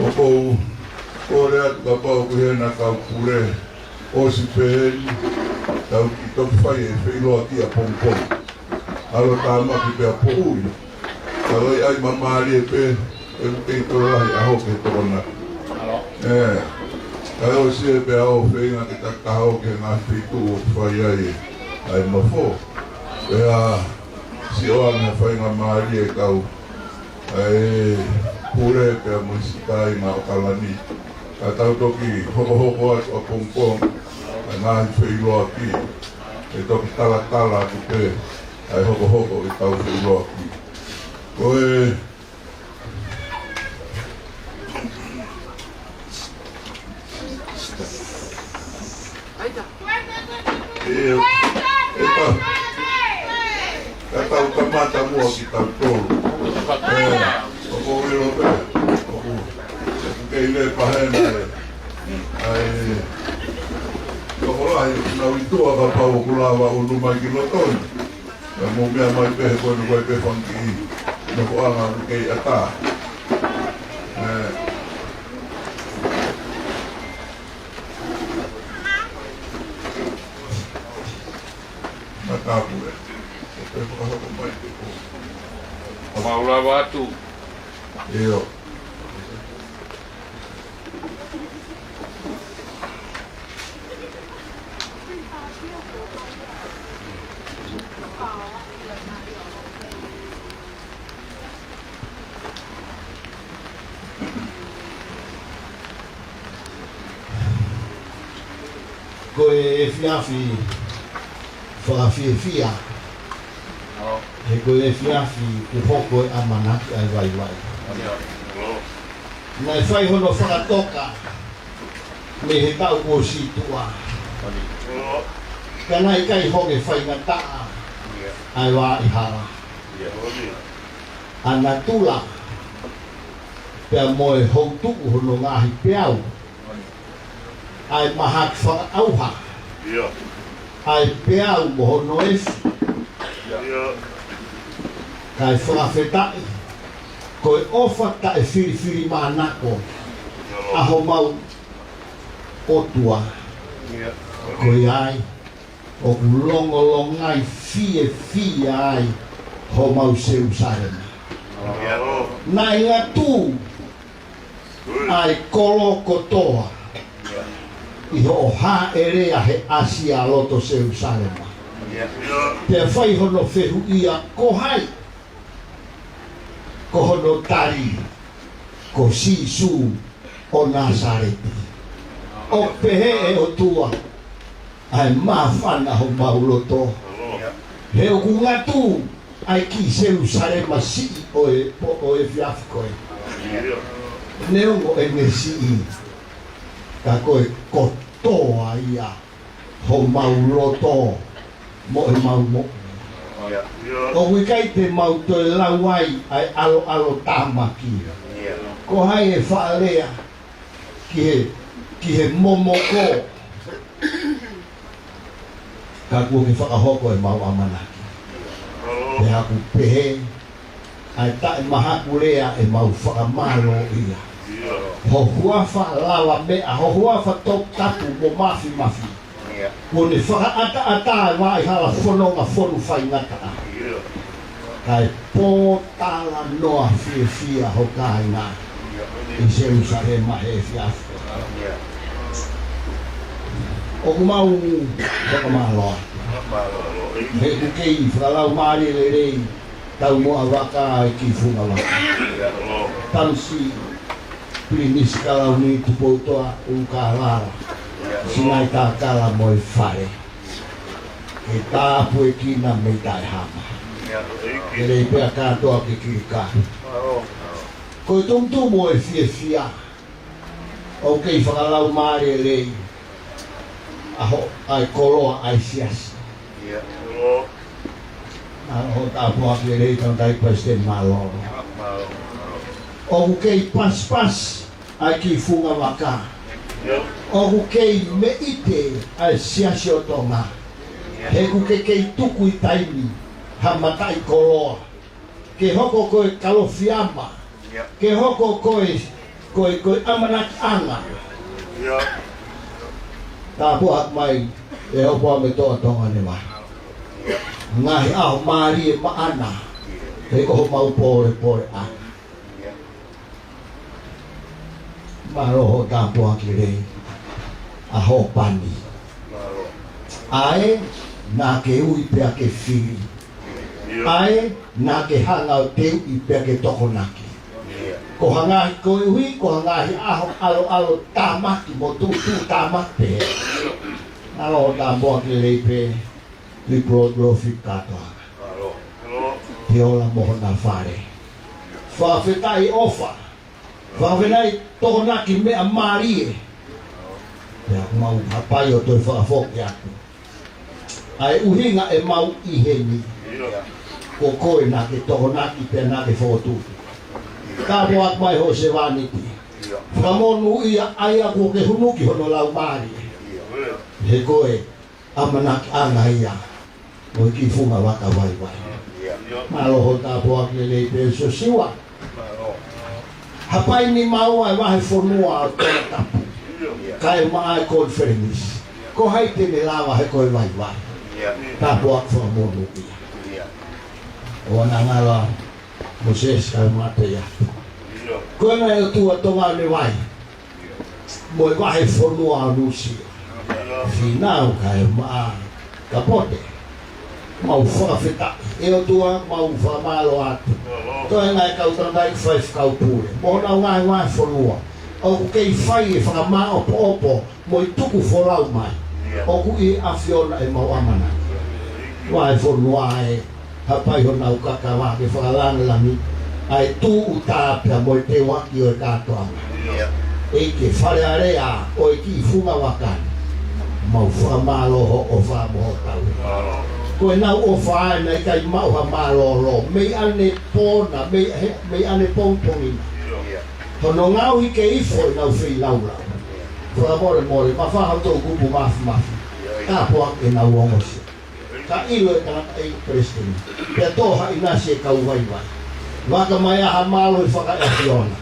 ʻoku ou kole atu kapau ʻoku ʻi hena kau pule, ʻosi pē eni, tau kiʻi toki fai e feʻiloaki ʻapongipongi. ʻAlu tāmaki pea poʻuli. Ka ʻoku ʻi ai māmālie pē, ʻe kei tokolahi ʻaho ke tokonaki. ʻE, kae ʻosi ē pea ʻoku feinga ke takitaha ʻo ke ngaahi feituʻu ʻoku fai ai ʻa e nofo. Pea sio ange faingamālie kau ʻa e pule pea mo e siʻi kāinga ʻAokalani. Ka tau toki hokohoko atu ʻapongipongi, ʻa e ngaahi feʻiloaki, ʻe toki talatala atu pē ʻa e hokohoko ʻetau feʻiloaki. Ko e, ʻe, ʻe ka, ka tau kamata muʻa kitautolu. ʻE, ʻoku ou ʻilo pē, ʻoku, ʻoku kei lē pahena e, ʻa e tokolahi, nau ʻi tuʻa kapau ʻoku lava ʻunu mai ki loto ni. Ka mou meʻa mai pē he ko eni ʻoku ʻi ai pē fanga kiʻi nofoʻanga ʻoku kei ʻatā. ʻE, matāpule. ʻE pē fakahoko mai pē ko. Mau lava atu. ʻIo. Ko e efiafi fakafiefia. He ko e efiafi kuo hoko e ʻamanaki ʻa e vaivai. Naʻe fai hono fakatoka mei he taʻu kuo ʻosi tuʻa. Ka naʻe ʻikai hoko e faingataʻa ʻa e vaʻa hala. ʻA natula pea mo e houtuʻu hono ngaahi peau. ʻA e mahaki fakaʻauha. ʻA e peau mo hono efu. Kae fakafetaʻi, ko e ʻofa taʻefilifilimānako ʻa homau ʻOtua. Ko ia ai ʻoku longolongai fiefia ai homau Selusalema. Naʻe ngatū ʻa e kolo kotoa ʻi hoʻo hāʻele ʻa he ʻasi ʻa loto Selusalema. Pea fai hono fehuʻia, ko hai? Ko hono tali, ko Sīsū ʻo Nāsaleti. ʻOku pehē ʻe ʻOtua ʻa e māfana homau loto. He ʻoku ngatū ʻa e kiʻi Selusalema siʻi ʻo e, ʻo e efiafi ko ē. Neongo ʻene siʻi, ka ko e kotoa ia homau loto mo ʻemau moʻui. ʻOku ʻikai te mau toe lau ai ʻa e ʻaloʻalo tāmaki. Ko hai ʻe faʻa lea ki he, ki he momoko? Ka kuo ke fakahoko ʻemau ʻamanaki. Pea ʻoku pehē ʻa e taʻemahakulea ʻemau fakamālōʻia. Ho huafa lavameʻa, ho huafa toputapu mo māfimafi. Kuo ne fakaʻataʻatā e vaʻa hala fononga fonu faingataʻa. Kae pōtalanoa fiefia ho kāinga ʻi Selusalema he efiafi. ʻOku mau fakamālō atu. He ʻoku kei fakalaumālie lelei taumuʻa vaka ʻa e kiʻi funga vaka. Tamasiʻi Pilinisi Kalauni Tupoutoʻa ʻUlukalala, Sinaitakala mo e fale. Ke tāpuekina mei Taʻehama. Ke lelei pē ʻa kātoa ke kilikali. Ko e tumutumu ʻo e fiefia, ʻoku kei fakalaumālie lelei ʻa ho, ʻa e koloa ʻa e siasi. Mālō hoʻo tāpuaki lelei, Tangataʻeiki Palesiteni Mālōlō. ʻOku kei pasipasi ʻa e kiʻi funga vaka. ʻOku kei meʻite ʻa e siasi ʻo Tonga. He ʻoku ke kei tuku ʻi taimi ha mataʻikoloa ke hoko ko e kalofiama, ke hoko ko e, ko e, ko e ʻamanakiʻanga. Tāpuaki mai ʻe hopo ʻa me toa Tonga ne vā. Ngaahi ʻaho mālie maʻana, he ko homau pōlepole ʻana. Mālō hoʻo tāpuaki lelei ʻa Hopani. ʻA ē naʻa ke ui pea ke fili. ʻA ē naʻa ke hanga ʻo teuʻi pea ke tokonaki. Ko ha ngaahi koeʻuhi, ko ha ngaahi ʻaho ʻaloʻalo tāmaki mo tuʻutuʻu tāmaki pehē. Mālō hoʻo tāpuaki lelei pē, Lipolodolofi kātoa. Ke ola mo hona fale. Fakafetaʻi ʻofa. Fakafetaʻi tokonaki meʻa mālie. Pea mau hapai ʻo toe fakafoki atu ʻa e ʻuhinga ʻemau ʻi heni. Ko koe naʻa ke tokonaki pea naʻa ke fokotuʻu. Tāpuaki mai hoʻo sevāniti. Fakamonūʻia ʻa ia kuo ke hunuki hono laumālie. He ko e ʻamanakiʻanga ia ʻo e kiʻi funga vaka vaivai. Mālō hoʻo tāpuaki lelei pē Siosiua. Hapai ni maua e vahefonua ʻo Tongatapu kae ʻumaʻā e konifelenisi. Ko hai te ne lava he ko e vaivai. Tāpuaki fakamonūʻia. ʻOua naʻa ngalo Mōsese kae ʻumaʻā Pea. Ko e ngaahi ʻotua Tonga ne vai. Mo e vahefonua ʻo Nuʻusila. Fīnau kae ʻumaʻā Kapote. Mau fakafetaʻi. ʻE ʻOtua, mau fakamālō atu. Toe ngaahi kau tangataʻeiki faifekau pule. Mo honau ngaahi vahefonua. ʻOku kei fai e fakamāʻopoʻopo mo e tuku folau mai. ʻOku ʻi he ʻAfiona ʻemau ʻamanaki. Vahefonua ē, hapai honau kakava ke fakalangilangi ʻa e tūʻuta pea mo e teuaki ʻo e kātoanga. ʻEiki, Fale Alea ʻo e kiʻi funga vaka ni. Mau fakamālō hoʻo ʻofa mo hoʻo tauhi. Ko ʻenau ʻofa ē naʻe ʻikai maʻu ha mālōlō. Mei ʻanepō na, mei he, mei ʻanepongipongi na. Hono ngaohi ke ifo ʻenau feilaulau. Fakamolemole, mafai hoʻo toʻukupu māfimafi. Tāpuaki ʻenau ongosia. Ka ʻilo e tangataʻeiki palesiteni. Pea tō ha ʻinasi e kau vaivai. Vaka mai ʻa ha mālohi fakaʻefiona.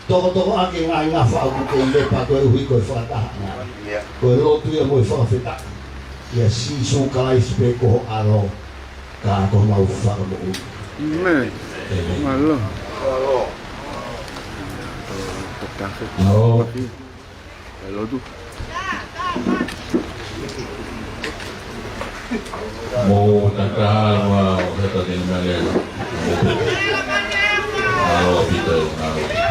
Tokotokoʻaki e ngaahi ngafa ʻoku kei lepa koeʻuhi ko e fakatahaʻanga. Ko e lotu ia mo e fakafetaʻi kia Sīsū Kalaisi pē ko ho ʻAlo. Ka ko homau Fakamoʻui. ʻĒmeni. ʻĒmeni. Mālō. Mālō. Lotu. Mo tata wa o heta de male. Alo pita alo.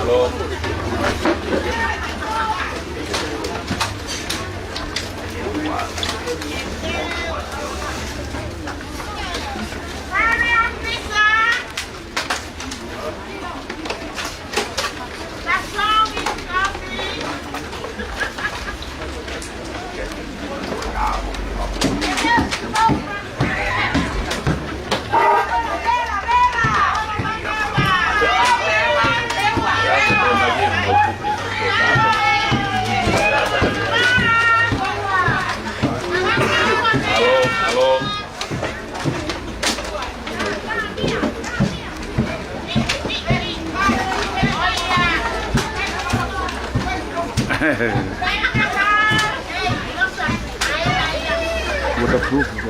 Hello. Waterproof.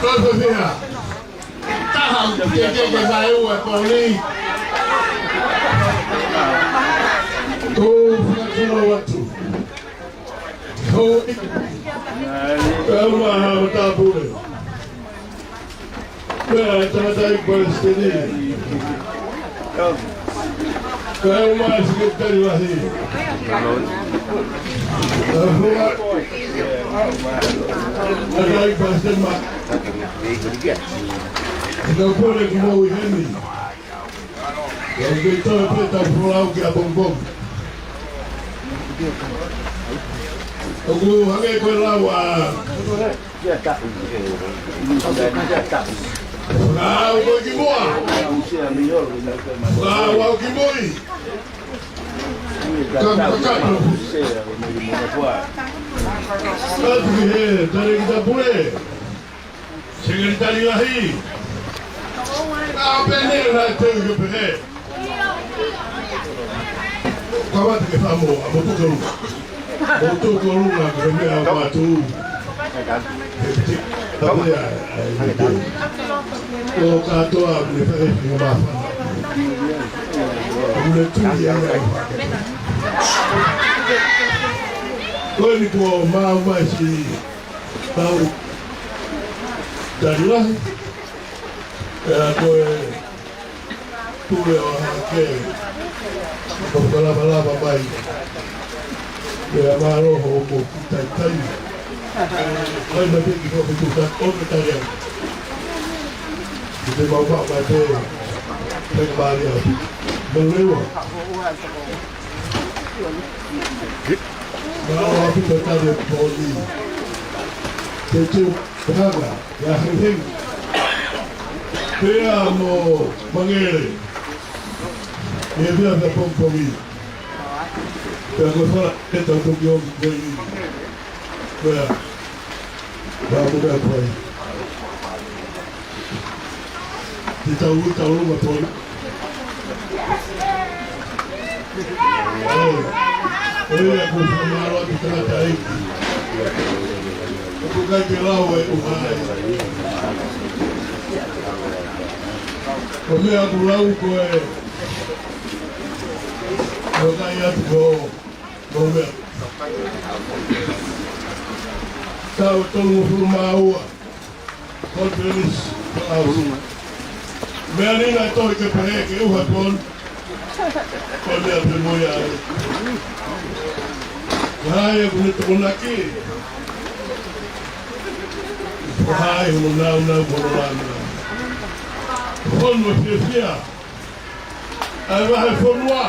Ko e fiha. Taha, ke, ke, ke, mai ua, poli. Ko, fakakulo atu. Ko, ko, ma, ma, tapule. Pea, tangataʻeiki palesiteni. Kae ʻumaʻā e sekelitali lahi. Ka hua. Tangataʻeiki palesiteni ma. Ka pule ki mau ʻi heni. Ka u kei toe pē tau folau ki ʻapongipongi. ʻOku hangē ko e lau ʻa Fakau ko ki muʻa. Fakau au ki mui. Ka, ka, ka. Ka tuki he, tale ki tapule. Sekelitali lahi. Ka pene na te u ke pene. Kau atu ke famo, amo tokolu. Mo tokolu na ke mea ʻo mātou. Tapu ia, ʻo kātoa, ne fai e fenga māfana. Ne tui ia ia. Ko eni kuo mau mai si, mau tali lahi. Pea ko e Pule ʻo hake. Ko fakalavalava mai. Pea mālō hoʻomou kiʻi taitai. Mai mai pē ki hoʻo fitu ka ʻono tariau. Ki te mau mau mai pē. Pea ka mālō. Mo lewa. Mālō ʻaupito tariau poli. Te teu. Te hanga. Ia hengihengi. Pea mo Mangele. Ia pea pea pongipongi. Pea ko e fala, ʻe tau toki ʻomi ko eni. Pea. Pea mo pea ko ai. Te tau ui tau luma poli. ʻOi, ʻoku fakamālō atu tangataʻeiki. ʻOku ʻikai ke lau e ʻuha ai. Ko e meʻa ʻoku lau ko e, ko e kai atu ko, ko e meʻa. Tau tolungofulu mā ua. Conference, ʻaʻau. Meʻa ni naʻe tohi ke pehē ke ʻuha pon. Ko e meʻa pē mo ia. Hai, ʻoku ne tokonaki. Hai, hono nāunau, hono lāngilangi. Hono fiefia. ʻA e vahefonua.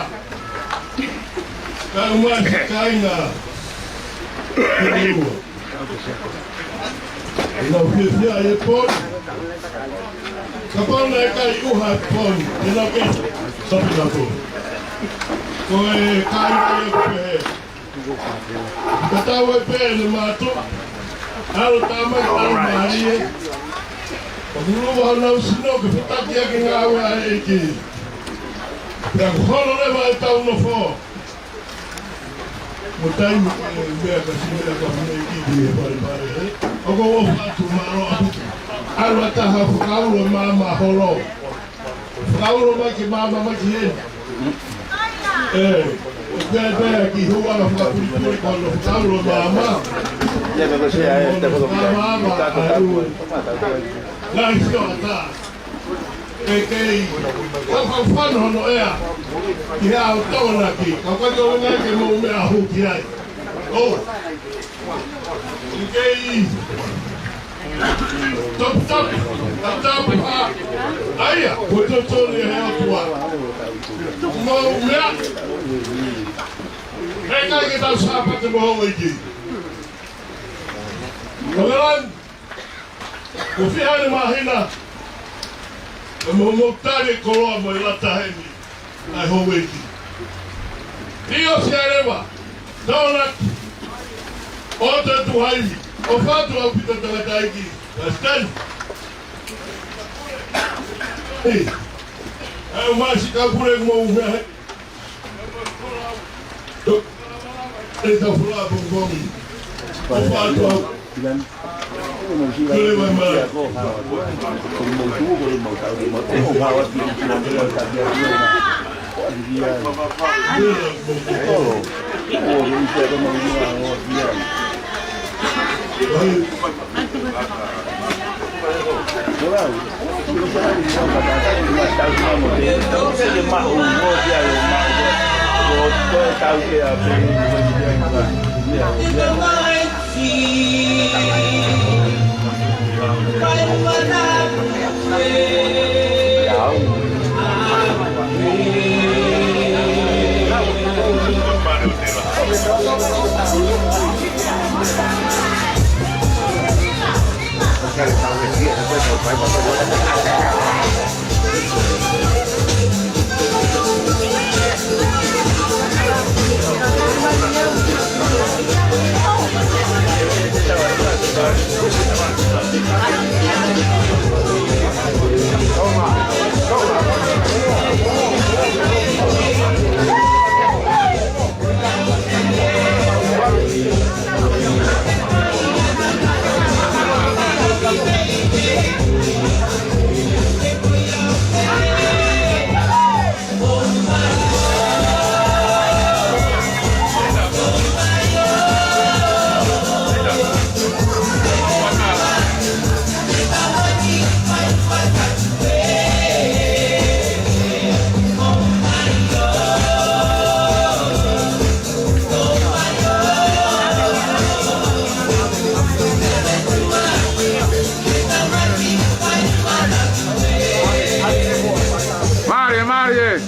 Kae ʻumaʻā siʻi kāinga. Ke liua. ʻE nau fiefia ʻi he poni. Kapau naʻe ʻikai ʻuha e poni, ʻe nau kei sopi nau poni. Ko e kāinga ia ʻoku pehē. Ka tau ʻai pē ʻene mātuʻa. ʻAlu tāmaki, ʻalu mālie. ʻOku lava honau sino ke fetaki ʻaki e ngāue ʻa e ʻEiki. Pea ko hono leva ʻetau nofo. Mo taimi ko e meʻa ka si meʻa ka mei ki ki e pare pare, ē? ʻOku ou ʻofa atu mālō ʻaupito. ʻAlu ʻa taha fakaulo e maama holo. Fakaulo mai ke maama mai ki heni. ʻE, ʻoku ʻi ai pē ki hua la fakapulipuli ko hono fakaulo e maama. Maama, ʻa e u. Ngaahi sio ʻatā. Ke kei, kau kau fano hono ʻea. Ki he ʻao Tokonaki. Kau kai tō ngai ke mou meʻa hū ki ai. ʻO. Ke kei. Top, top. Top, top, ha. ʻAia, ko tō tō ni he ʻOtua. Mou meʻa. He kai ke tau Sāpate mo hoʻo ʻEiki. Ko e lan. Ko e fiha ʻene māhina, ʻe mo mo tali e koloa mo e lata heni, ʻa e houʻeiki. ʻIo, sia leva, Tokonaki, ʻo te tuhaimi, ʻofa atu ʻaupito tangataʻeiki, Palesiteni. ʻE, ʻe ʻomai siʻi kau pule mo u meʻa he. ʻE tau folau pongipongi. ʻOfa atu au. Mālie, mālie.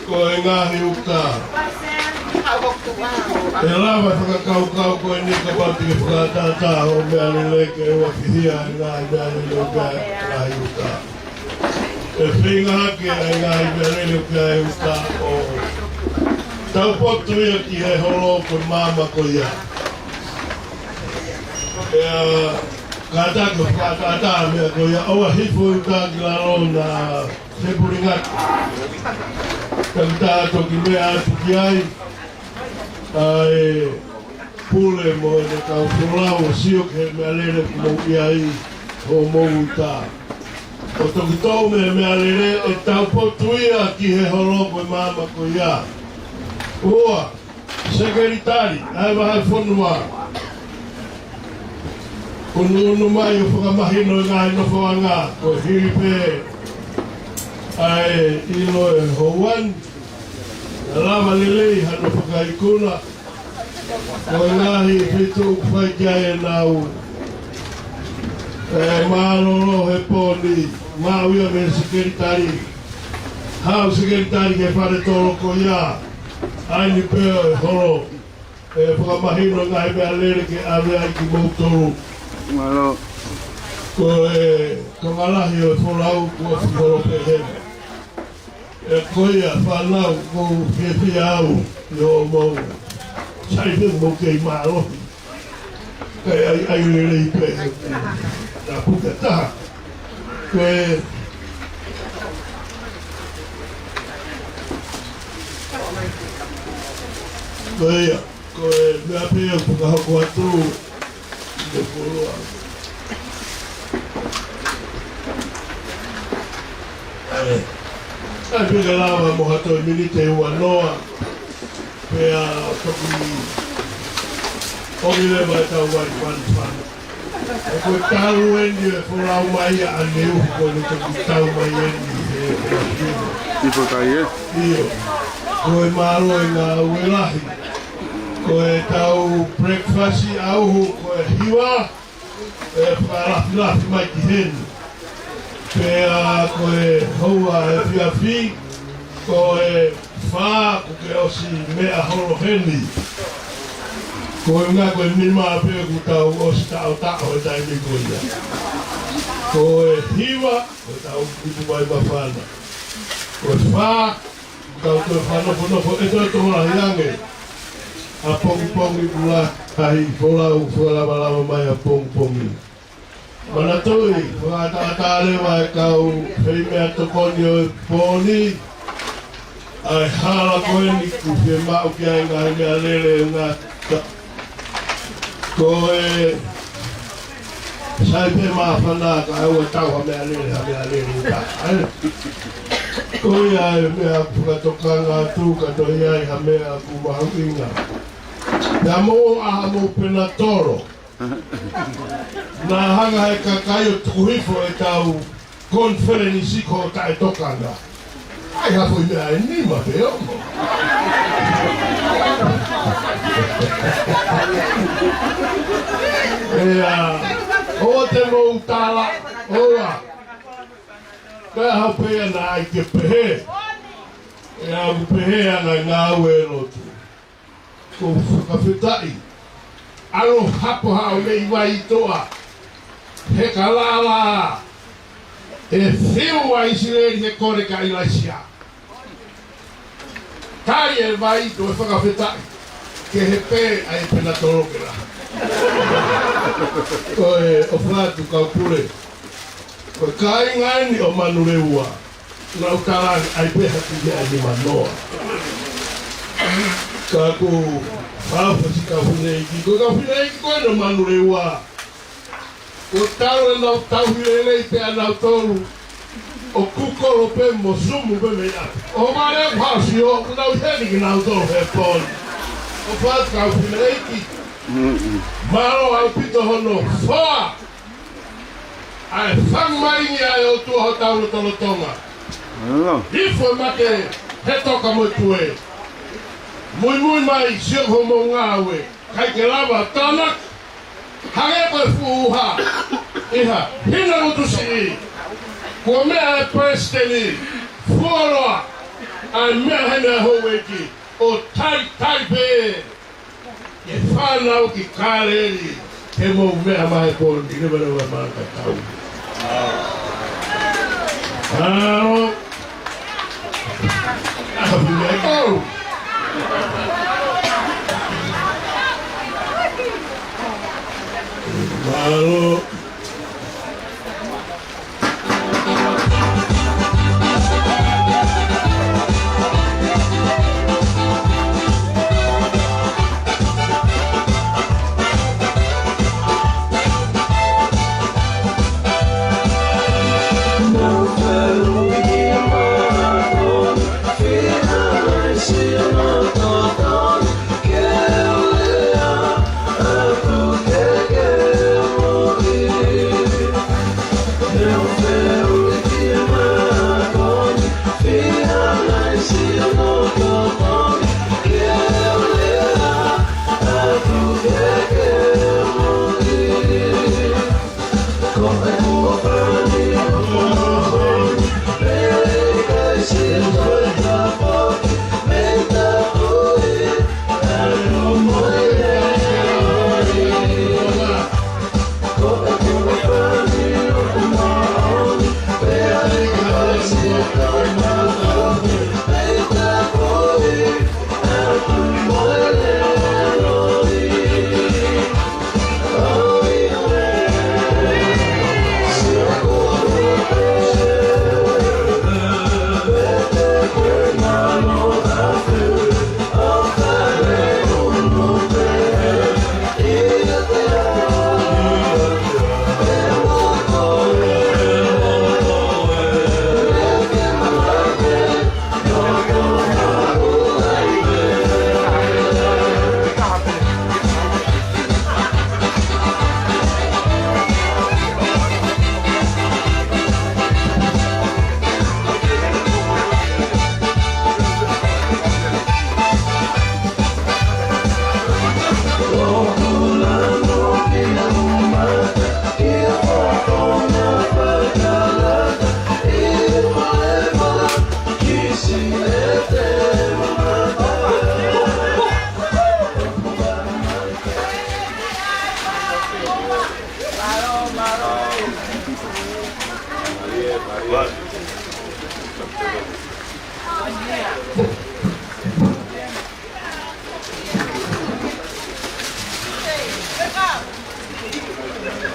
Ko e ngaahi uta. ʻE lava fakakaukau ko eni kapau te ke fakaʻataʻatā hoʻo meʻalele ke ʻoua fihia e ngaahi meʻalele ʻo e ngaahi ʻuta. ʻE feinga hake ʻa e ngaahi meʻalele ʻo e ngaahi ʻuta ʻo taupotu ia ki he holo ko e maama ko ia. ʻE, ā, kātaki ʻo fakaʻataʻatā meʻa ko ia, ʻoua hifo e ʻuta ki lalo na se pulingaki. Ka ʻi tā toki meʻa atu ki ai, ʻa e pule mo e kau folau ʻo sio ki he meʻalele ʻoku mou ʻi ai hoʻomou ʻuta. ʻO toki toʻo mei he meʻalele ʻe taupotu ia ki he holo ko e maama ko ia. Ua, sekelitali, ʻa e vahefonua. ʻUnuʻunu mai ʻo fakamahino e ngaahi nofoʻanga, ko e hili pē ʻa e ʻilo ʻe Houani, naʻe lava lelei hano fakaikuna, ko e ngaahi feituʻu ʻoku fai ki ai ʻenau, ē, mālōlō he pō ni, maʻu ia mei he sekelitali. Haʻu sekelitali ki he fale tolo ko ia, ʻa eni pē ʻa e holo. ʻE fakamahino e ngaahi meʻalele ke ʻave ai kimoutolu. Mālō. Ko e tokolahi ʻo e folau kuo ʻosi holo pē heni. ʻE ko ia fānau, ʻoku ou fiefia au ʻi hoʻomou sai pē mou kei mālohi. Kae ʻai, ʻai lelei pē. Naʻa puta taha. Ko e, ko ia. Ko e meʻa pē ʻoku fakahoko atu, mo koloa. ʻE, ʻai pē ke lava mo ha toe miniti ʻe ua noa, pea toki ʻomi leva ʻetau vai fanifani. ʻE ko e tau eni ʻe folau mai ʻa ʻaneuhu ko eni toki tau mai eni he, he ʻaho ni. ʻIo. Ko e mālō e ngāue lahi. Ko ʻetau breakfast ʻauhu ko e hiva, ʻe fakalafilafi mai ki heni. Pea ko e houa efiafi, ko e fā, kuo ke ʻosi meʻa holo heni. Ko e ngaahi ko e nima pē kuo tau ʻosi taʻotaʻo he taimi ko ia. Ko e hiva, ko ʻetau ipu vai māfana. Ko e fā, tau toe fakanofonofo, ʻe toe tokolahi ange ʻa pongipongi kuo lahi folau, fakalavalava mai ʻa pongipongi. Manatuʻi, fakaʻataʻatā leva e kau feimeʻatokoni ʻo e pō ni, ʻa e hala ko eni kuo fiemaʻu ki ai e ngaahi meʻalele ʻo e ngaahi ʻuta. Ko e sai pē māfana kae ʻoua tau ha meʻalele, ha meʻalele ʻuta. ʻE? Ko ia e meʻa ʻoku fakatokanga atu ka toe ʻi ai ha meʻa ʻoku mahuʻinga. Pea mou ʻai haʻamou penatolo. Naʻa hanga ʻe he kakai ʻo tuku hifo ʻetau konifelenisi ko e taʻetokanga. ʻAi ha foʻi meʻa ʻe nima pe ono. ʻIa, ʻoua te mou tala, ʻoua. Pea haʻu pē ia naʻa ʻai ke pehē. ʻIa, ʻoku pehē ʻa e ngāue lotu. ʻOku ou fakafetaʻi. ʻAlu hapo haʻo meʻi vai toʻa. He ka lala. ʻE fiu ʻa ʻIsileli he kole kia ʻIlaisiā. Tali e vai, toe fakafetaʻi. Kehe pē ʻa e penatolo ke lahi. Ko e ʻofa atu kau pule. Ko e kāinga eni ʻo Manurewa. Naʻa ku tala ange ʻai pē ha tike ʻa e nima noa. Ka ko e fāfasi kau fineʻeiki, ko e kau fineʻeiki ko ē ʻo Manurewa. Ko e tau ʻenau tauhi lelei pē ʻanautolu. ʻO kukolo pē mo sumu pē mei ʻapi. ʻO vale ʻoku haʻu sio, ʻoku nau ʻi heni kinautolu he pō ni. ʻOfa atu kau fineʻeiki. Mālō ʻaupito hono foa ʻa e fanga malingi ʻa e ʻOtua hotau lotolotonga. Hifo e mate he toka mo e tuē. Muimui mai, sio ki hoʻomou ngāue. ʻIkai ke lava tānaki. Hangē ko e fuʻu uha ʻi ha hina ngutu siʻi. Kuo meʻa e palesiteni, fuoloa ʻa e meʻa heni ʻa e houʻeiki. ʻo talitali pē ʻa e fānau ki Kāleli, he mou meʻa mai he pō ni, leva leva mai ka tau. Mālō. ʻAho ni ʻe kolu. Mālō.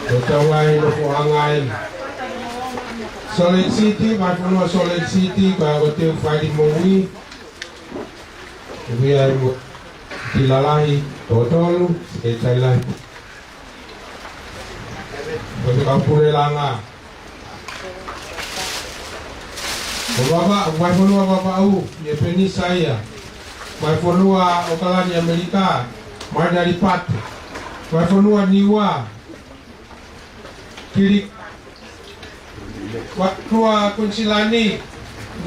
Ko tau ai no ko angai. Salt Lake City, vahefonua Salt Lake City, ko a ko te fai di moʻui. Ko ia mo ki lalahi, totolu, ke tai lahi. Ko te kapule langa. Ko Vava, vahefonua Vavaʻu, ʻi he Penisaia. Vahefonua ʻAokalani ʻAmelika, Maina Lipate. Vahefonua Niua, Kili-, vahefonua Kuinisilani,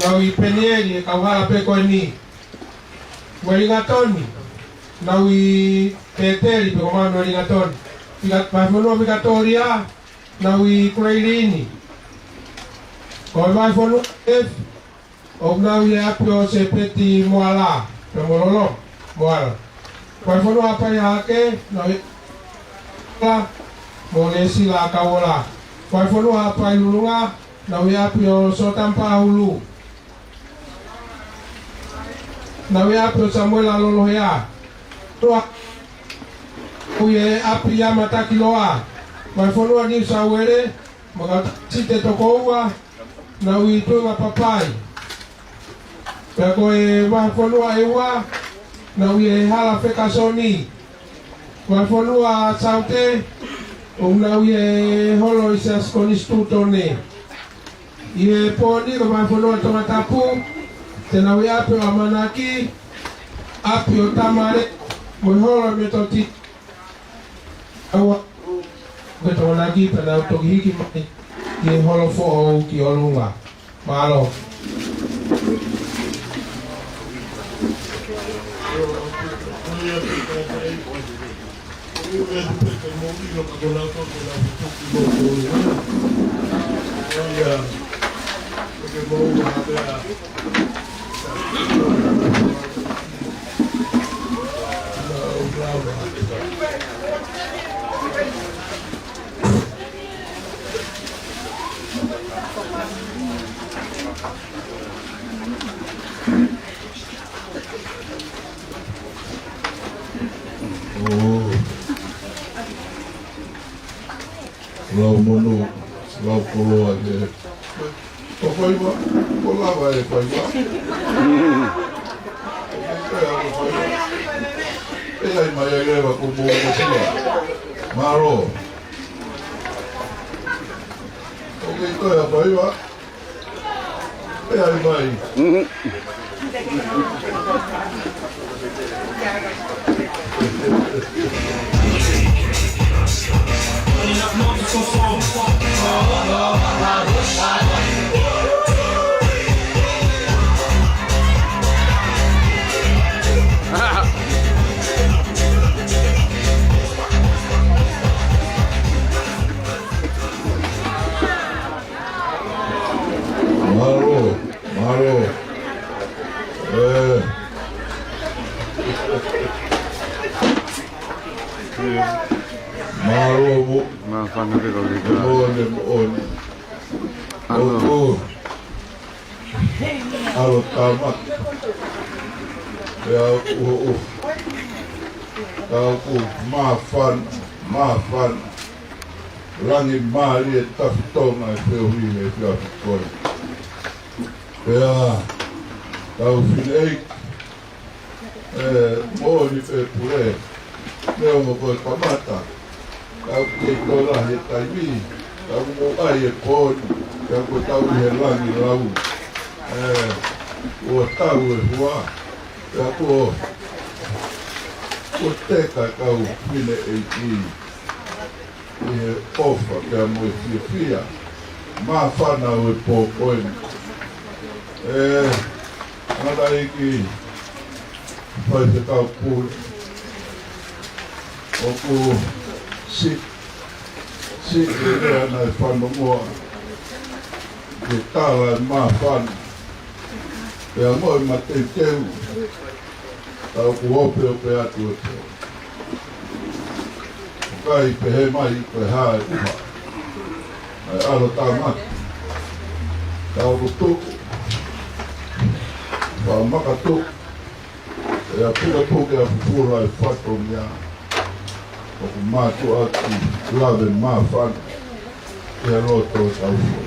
nau ʻi Penieli, he kauhala pē ko eni. Uelingatoni, nau ʻi Pēteli, pe ko Manu Uelingatoni. Vika-, vahefonua Vikatōlia, nau ʻi Kuleilini. Ko e vahefonua F, ʻoku nau ʻi he ʻapi ʻo Sepeti Moala, pe Mololo, Moala. Vahefonua Haʻapai Hahake, nau ʻi Moala, mo Nesila Kauola. Vahefonua Haʻapai Lulunga, nau ʻi he ʻapi ʻo Sotama Paʻahulu. Nau ʻi he ʻapi ʻo Samuela Lolohea. Toa, ʻoku ʻi he ʻapi ʻa Matakiloa. Vahefonua Niu Sauele, Makautasi Te Tokoua, nau ʻi Tuʻunga Papai. Pea ko e vahefonua ʻEua, nau ʻi he hala Fekasoni. Vahefonua Saute, ʻoku nau ʻi he holo ʻi Siasi Konisitūtone. ʻI he pō ni ko e vahefonua Tongatapu, te nau ʻi he ʻapi ʻo ʻAmanaki, ʻapi ʻo Tamale, mo e holo Metotisi. Aua, ko e Tongatapu pea nau toki hiki mai ki he holo foʻou ki ʻolunga. Mālō. ʻO lau monū, lau koloa he. Ko faiva, ko lava e faiva. Ko faiva. ʻE ʻai mai ai leva ko mou mo sia. Mālō. ʻOku ʻi ai e faiva. ʻE ʻai mai. Mālō, mālō. ʻE. Mālō mo. Māfana pē kau kika. Moʻoni, moʻoni. ʻAlo. ʻOku. ʻAlo tāmaki. ʻE au ʻuho ʻuho. ʻOku māfana, māfana. Langi mālie Tafitonga e feohi he efiafi ko eni. Pea kau fineʻeiki, ʻe, moʻoni pē pule, neongo ko e kamata, kau kei toe lahi e taimi, kau mou ʻai e pō ni, kau ko e tau ʻi he langi lau, ʻe, ʻo tau e hua, pea kuo, kuo teka kau fineʻeiki ʻi he ʻofa pea mo e fiefia. Māfana ʻo e pō ko eni. ʻE, tangataʻeiki faifekau pule. ʻOku si, si ke lea naʻe fanongoa. Ke tala e māfana. Pea mo e mateuteu. Ka ʻoku opeope atu e pō. ʻOku ʻikai pehē mai ko e hā e ʻuha. ʻAi ʻalo tāmaki. Ka ʻoku tuku. Ka makatuku. ʻE a pukepuke a fufula e fatongia. ʻOku mātuʻaki lave māfana. ʻI he loto e kau fua.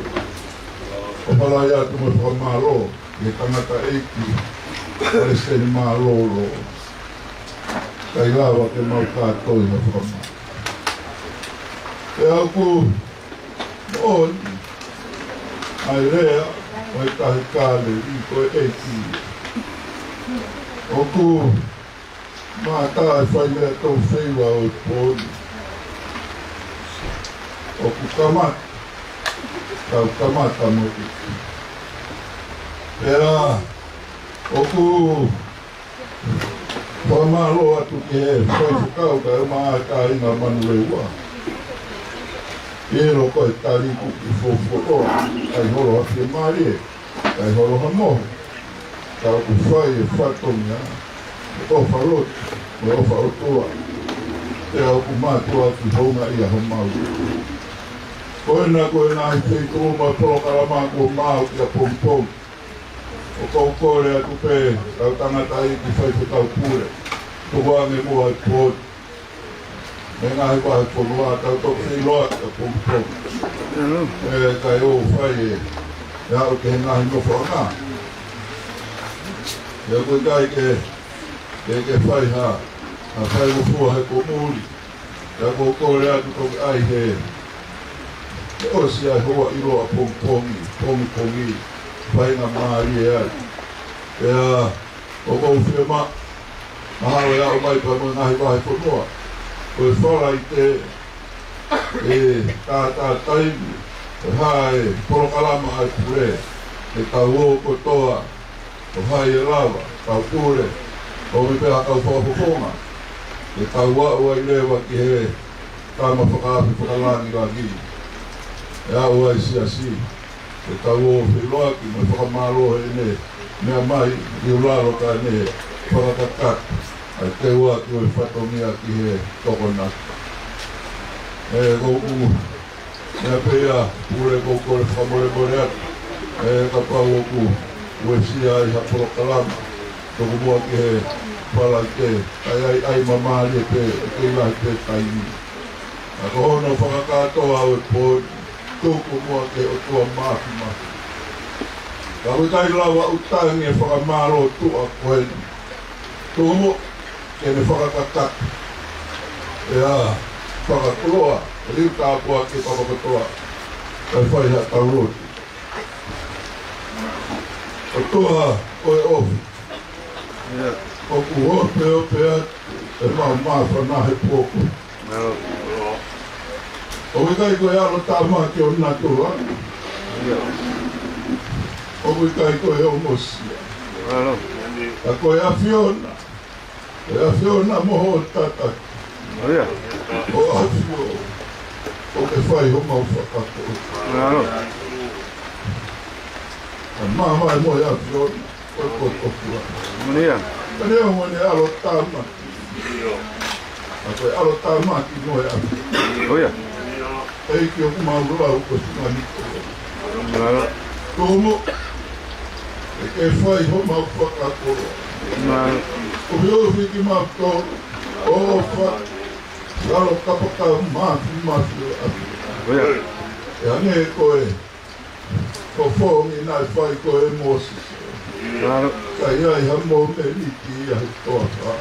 ʻOku ou ʻai atu mo e fakamālō, ʻi he tangataʻeiki, ʻa e seni mālōlō. ʻIkai lava ke mau kātoi ha fakamālō. ʻE au ku, ʻo ni, ʻai lea, ʻo e tahi kāleli, ko e ʻeiki. ʻOku, Mātā e fai meʻa tau feiva ʻo e pō ni. ʻOku kamata, tau kamata mo ʻi. Pea, ʻoku fakamālō atu ki he faifekau kae ʻumaʻā e kāinga Manurewa. ʻIlo ko e tali kuki fofo ʻo, ʻai holo ha fiemālie. ʻIkai holo ha mohu. Ka ʻoku fai e fatongia, e ʻofa lotu, mo e ʻofa ʻOtua. Pea ʻoku mātuʻaki houngaʻia homau. Ko ena, ko ena ʻi he feituʻu mo e polokalama kuo maau ki ʻapongipongi. ʻOku ou kole atu pē, kau tangataʻeiki faifekau pule. Tukuange muʻa e pō ni. Mei he ngaahi vahefonua tau toki feiloaki ʻapongipongi. ʻE, kae ʻoua fai e, ʻe aʻu ki he ngaahi nofoʻanga. ʻE, ʻoku ʻikai ke, ke, ke fai ha, ha faingofua he ko muli. ʻE, ʻoku ou kole atu toki ʻai he, he ʻosi ʻa e houa ʻilo ʻapongipongi, pongipongi, faingamālie ai. ʻE, ʻa, ʻOku ou fiemaʻu, mahalo ʻe aʻu mai pea mo e ngaahi vahefonua. Ko e Falaite, ʻe tātā taimi, ʻe hā e polokalama ʻa e pule, ke tau ō kotoa, ʻo hai ʻe lava, tau pule, ʻo me pehē ha kau fakafofonga, ke tau aʻu ai leva ki he tama fakaafe fakalangilangi, ʻe aʻu ai siasi. ʻE tau ō feiloaki mo e fakamālō heʻene meʻa mai ʻi ʻUlalo kae ne fakakakato ʻa e teuaki ʻo e fatongia ki he tokonaki. ʻE, ʻoku ou meʻa pē ia, pule, ʻoku ou kole fakamolemole atu. ʻE, kapau ʻoku uesia ai ha polokalama. Tuku muʻa ki he falake, ʻai, ʻai, ʻai māmālie pē, ʻe kei lahi pē taimi. Ka ko hono fakakātoa ʻo e pō ni, tuku muʻa ki he ʻOtua Māfimafi. Ka ʻoku ʻikai lava ʻo tangi e fakamālō tuʻa ko eni. Tuku muʻa ke ne fakakakato ʻa e fakakoloa, ʻe liu tāpuaki papa kotoa. Kae fai haʻatau lotu. ʻOtua ʻo e ʻofa. ʻIo. ʻOku ope ope atu ʻemau māfana he pō ko eni. ʻIo. ʻOku ʻikai ko e ʻalotāmaki ʻo natula. ʻIo. ʻOku ʻikai ko e ongosia. ʻIo. Ka ko e ʻAfiona. ʻE ʻAfiona mo hoʻo tataki. ʻIo. ʻO ʻAfio, ʻoku ke fai homau fakakoloa. ʻIo. Ka māvae mo e ʻAfiona, ko e kotoa. ʻIo. Ka neongo ʻene ʻalotāmaki. Ka ko e ʻalotāmaki mo e ʻAfiona. ʻIo. ʻEiki ʻoku mau lau ko e fungani ko. Mālō. Tuku muʻa ke ke fai homau fakakoloa. Mālō. ʻOfiʻofi kimautolu, ʻofa, lalo kapakau Māfimafi ʻo e ʻAfiona. ʻIo. ʻE hangē ko e fofonga naʻe fai ko ē ʻe Mōsese. Mālō. Ka ʻi ai ha momeniti ia he toafa.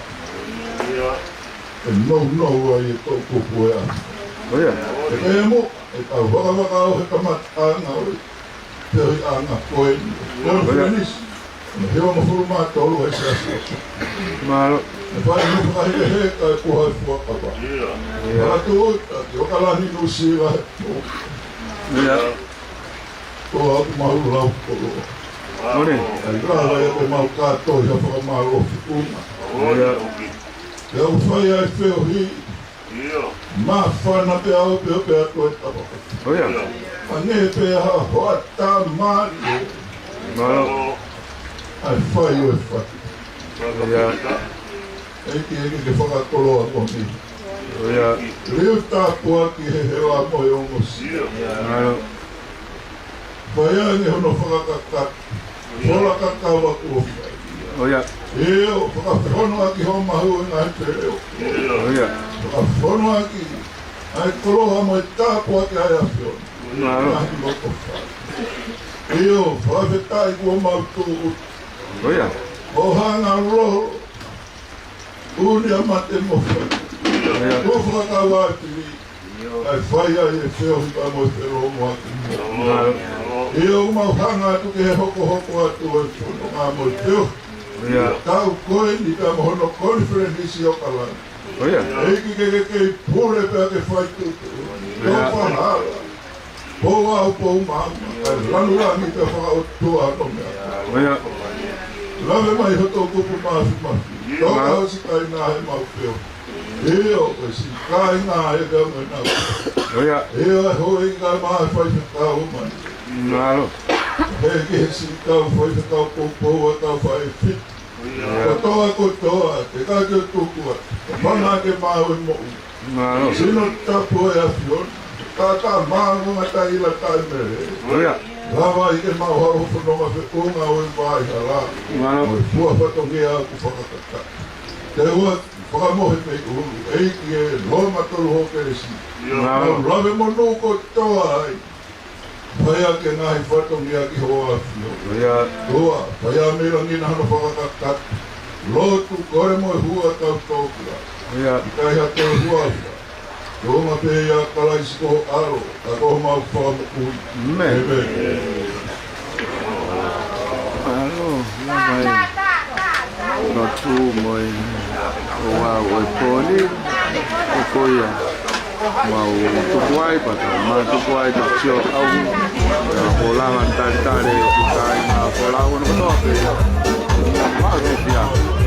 ʻE nounou ai e toʻukupu ʻo e ʻAfiona. ʻIo. ʻE pehē muʻa, ʻetau vakavakau he kamataʻanga ʻo e feohiʻanga ko eni. Konifelenisi. Hono hivangofulu mā tolu ʻa e Siasi. Mālō. ʻE fai mo fakahekeheka e puha ʻo e fuakava. ʻIo. Fakatūʻuta ki ʻAokalani, Nuʻusila he pō. ʻIo. Ko ʻemau lau koloa. Moʻoni. ʻE lava ia ke mau kātoi ha fakamālō feʻunga. ʻIo. Pea ʻoku fai ai e feohi. Māfana pea ope ope atu e tapa. ʻIo. Hangē pē ha hoʻatā mālie. Mālō. ʻA e fai ʻo e fai. ʻIo. ʻEiki, ʻEiki ke fakakoloa ko eni. ʻIo. Liu tāpuaki he hela mo e ongosia. Mālō. Fai ange hono fakakakato. Fola kakava kuo fai. ʻIo. ʻIo, fakafonu ʻaki hoʻo mahu ʻi he ngaahi peleʻoʻo. ʻIo. Fakafonu ʻaki ʻa e koloa mo e tāpuaki ʻa e ʻAfiona. Mālō. Ngaahi loto fai. ʻIo, fakafetaʻi kuo mau tūʻuta. ʻIo. ʻO hanga ʻo lolo. Uni a mate mo fai. ʻIo. Kuo fakakau atu ʻi. ʻIo. Kae fai ai e feohi pea mo e felōngoaki mo. ʻIo. ʻIo, mau hanga atu ki he hokohoko atu ʻo e fononga mo e feohi. ʻIo. Tau ko eni pea mo hono konifelenisi ʻo ʻAokalani. ʻIo. ʻEiki ke ke kei pule pea ke fai tupu. ʻIo. Tō fahala. Pou au, pou maama, kae lanu langi pea fakaʻotua hono meʻa. ʻIo. Lave mai ho toʻukupu Māfimafi. ʻIo. Tō ka ʻosi kāinga he mau feohi. ʻIo, ko e siʻi kāinga ʻe pea mo e nau. ʻIo. ʻIo, ʻa e houʻeiki kae ʻumaʻā e faifekau mani. Mālō. He ki he siʻi kau faifekau poupou ʻa e kau faifekau. ʻIo. Kotoa, kotoa, te ka ke tuku atu. Mana ke maʻu e moʻui. Mālō. Sino tapu ʻo e ʻAfiona. Tata mālō ngata ila taimele. ʻIo. Lava ai ke maʻu ha fononga feʻunga ʻo e vai hala. Mālō. ʻO e fua fatongia ʻoku fakakakato. Te ua fakamohe mei ʻulu. ʻEiki ē, Loma tolu ho kelesi. ʻIo. Mālō. Mau lave monū kotoa ai. Fai ʻaki e ngaahi fatongia ki hoʻo ʻAfio. ʻIo. Ua, fai ʻa e mei langi na hono fakakakato. Lotu, kole mo e hū ʻa e kau tokua. ʻIo. ʻIkai ha toe huafa. Tuʻunga pē ʻia Kalaisi ko ho ʻAlo, ka ko homau Fakamoʻui. ʻĒmeni. ʻĒmeni. ʻAlo, lava e lotu mo e ouau ʻo e pō ni, ʻo ko ia. Mau tuku ai, pea tau, mau tuku ai, tau sio au. Pea ko e lava ʻo talitali, ʻo kāinga, ko e lau ʻo kotoa pē. Mau tuku ia.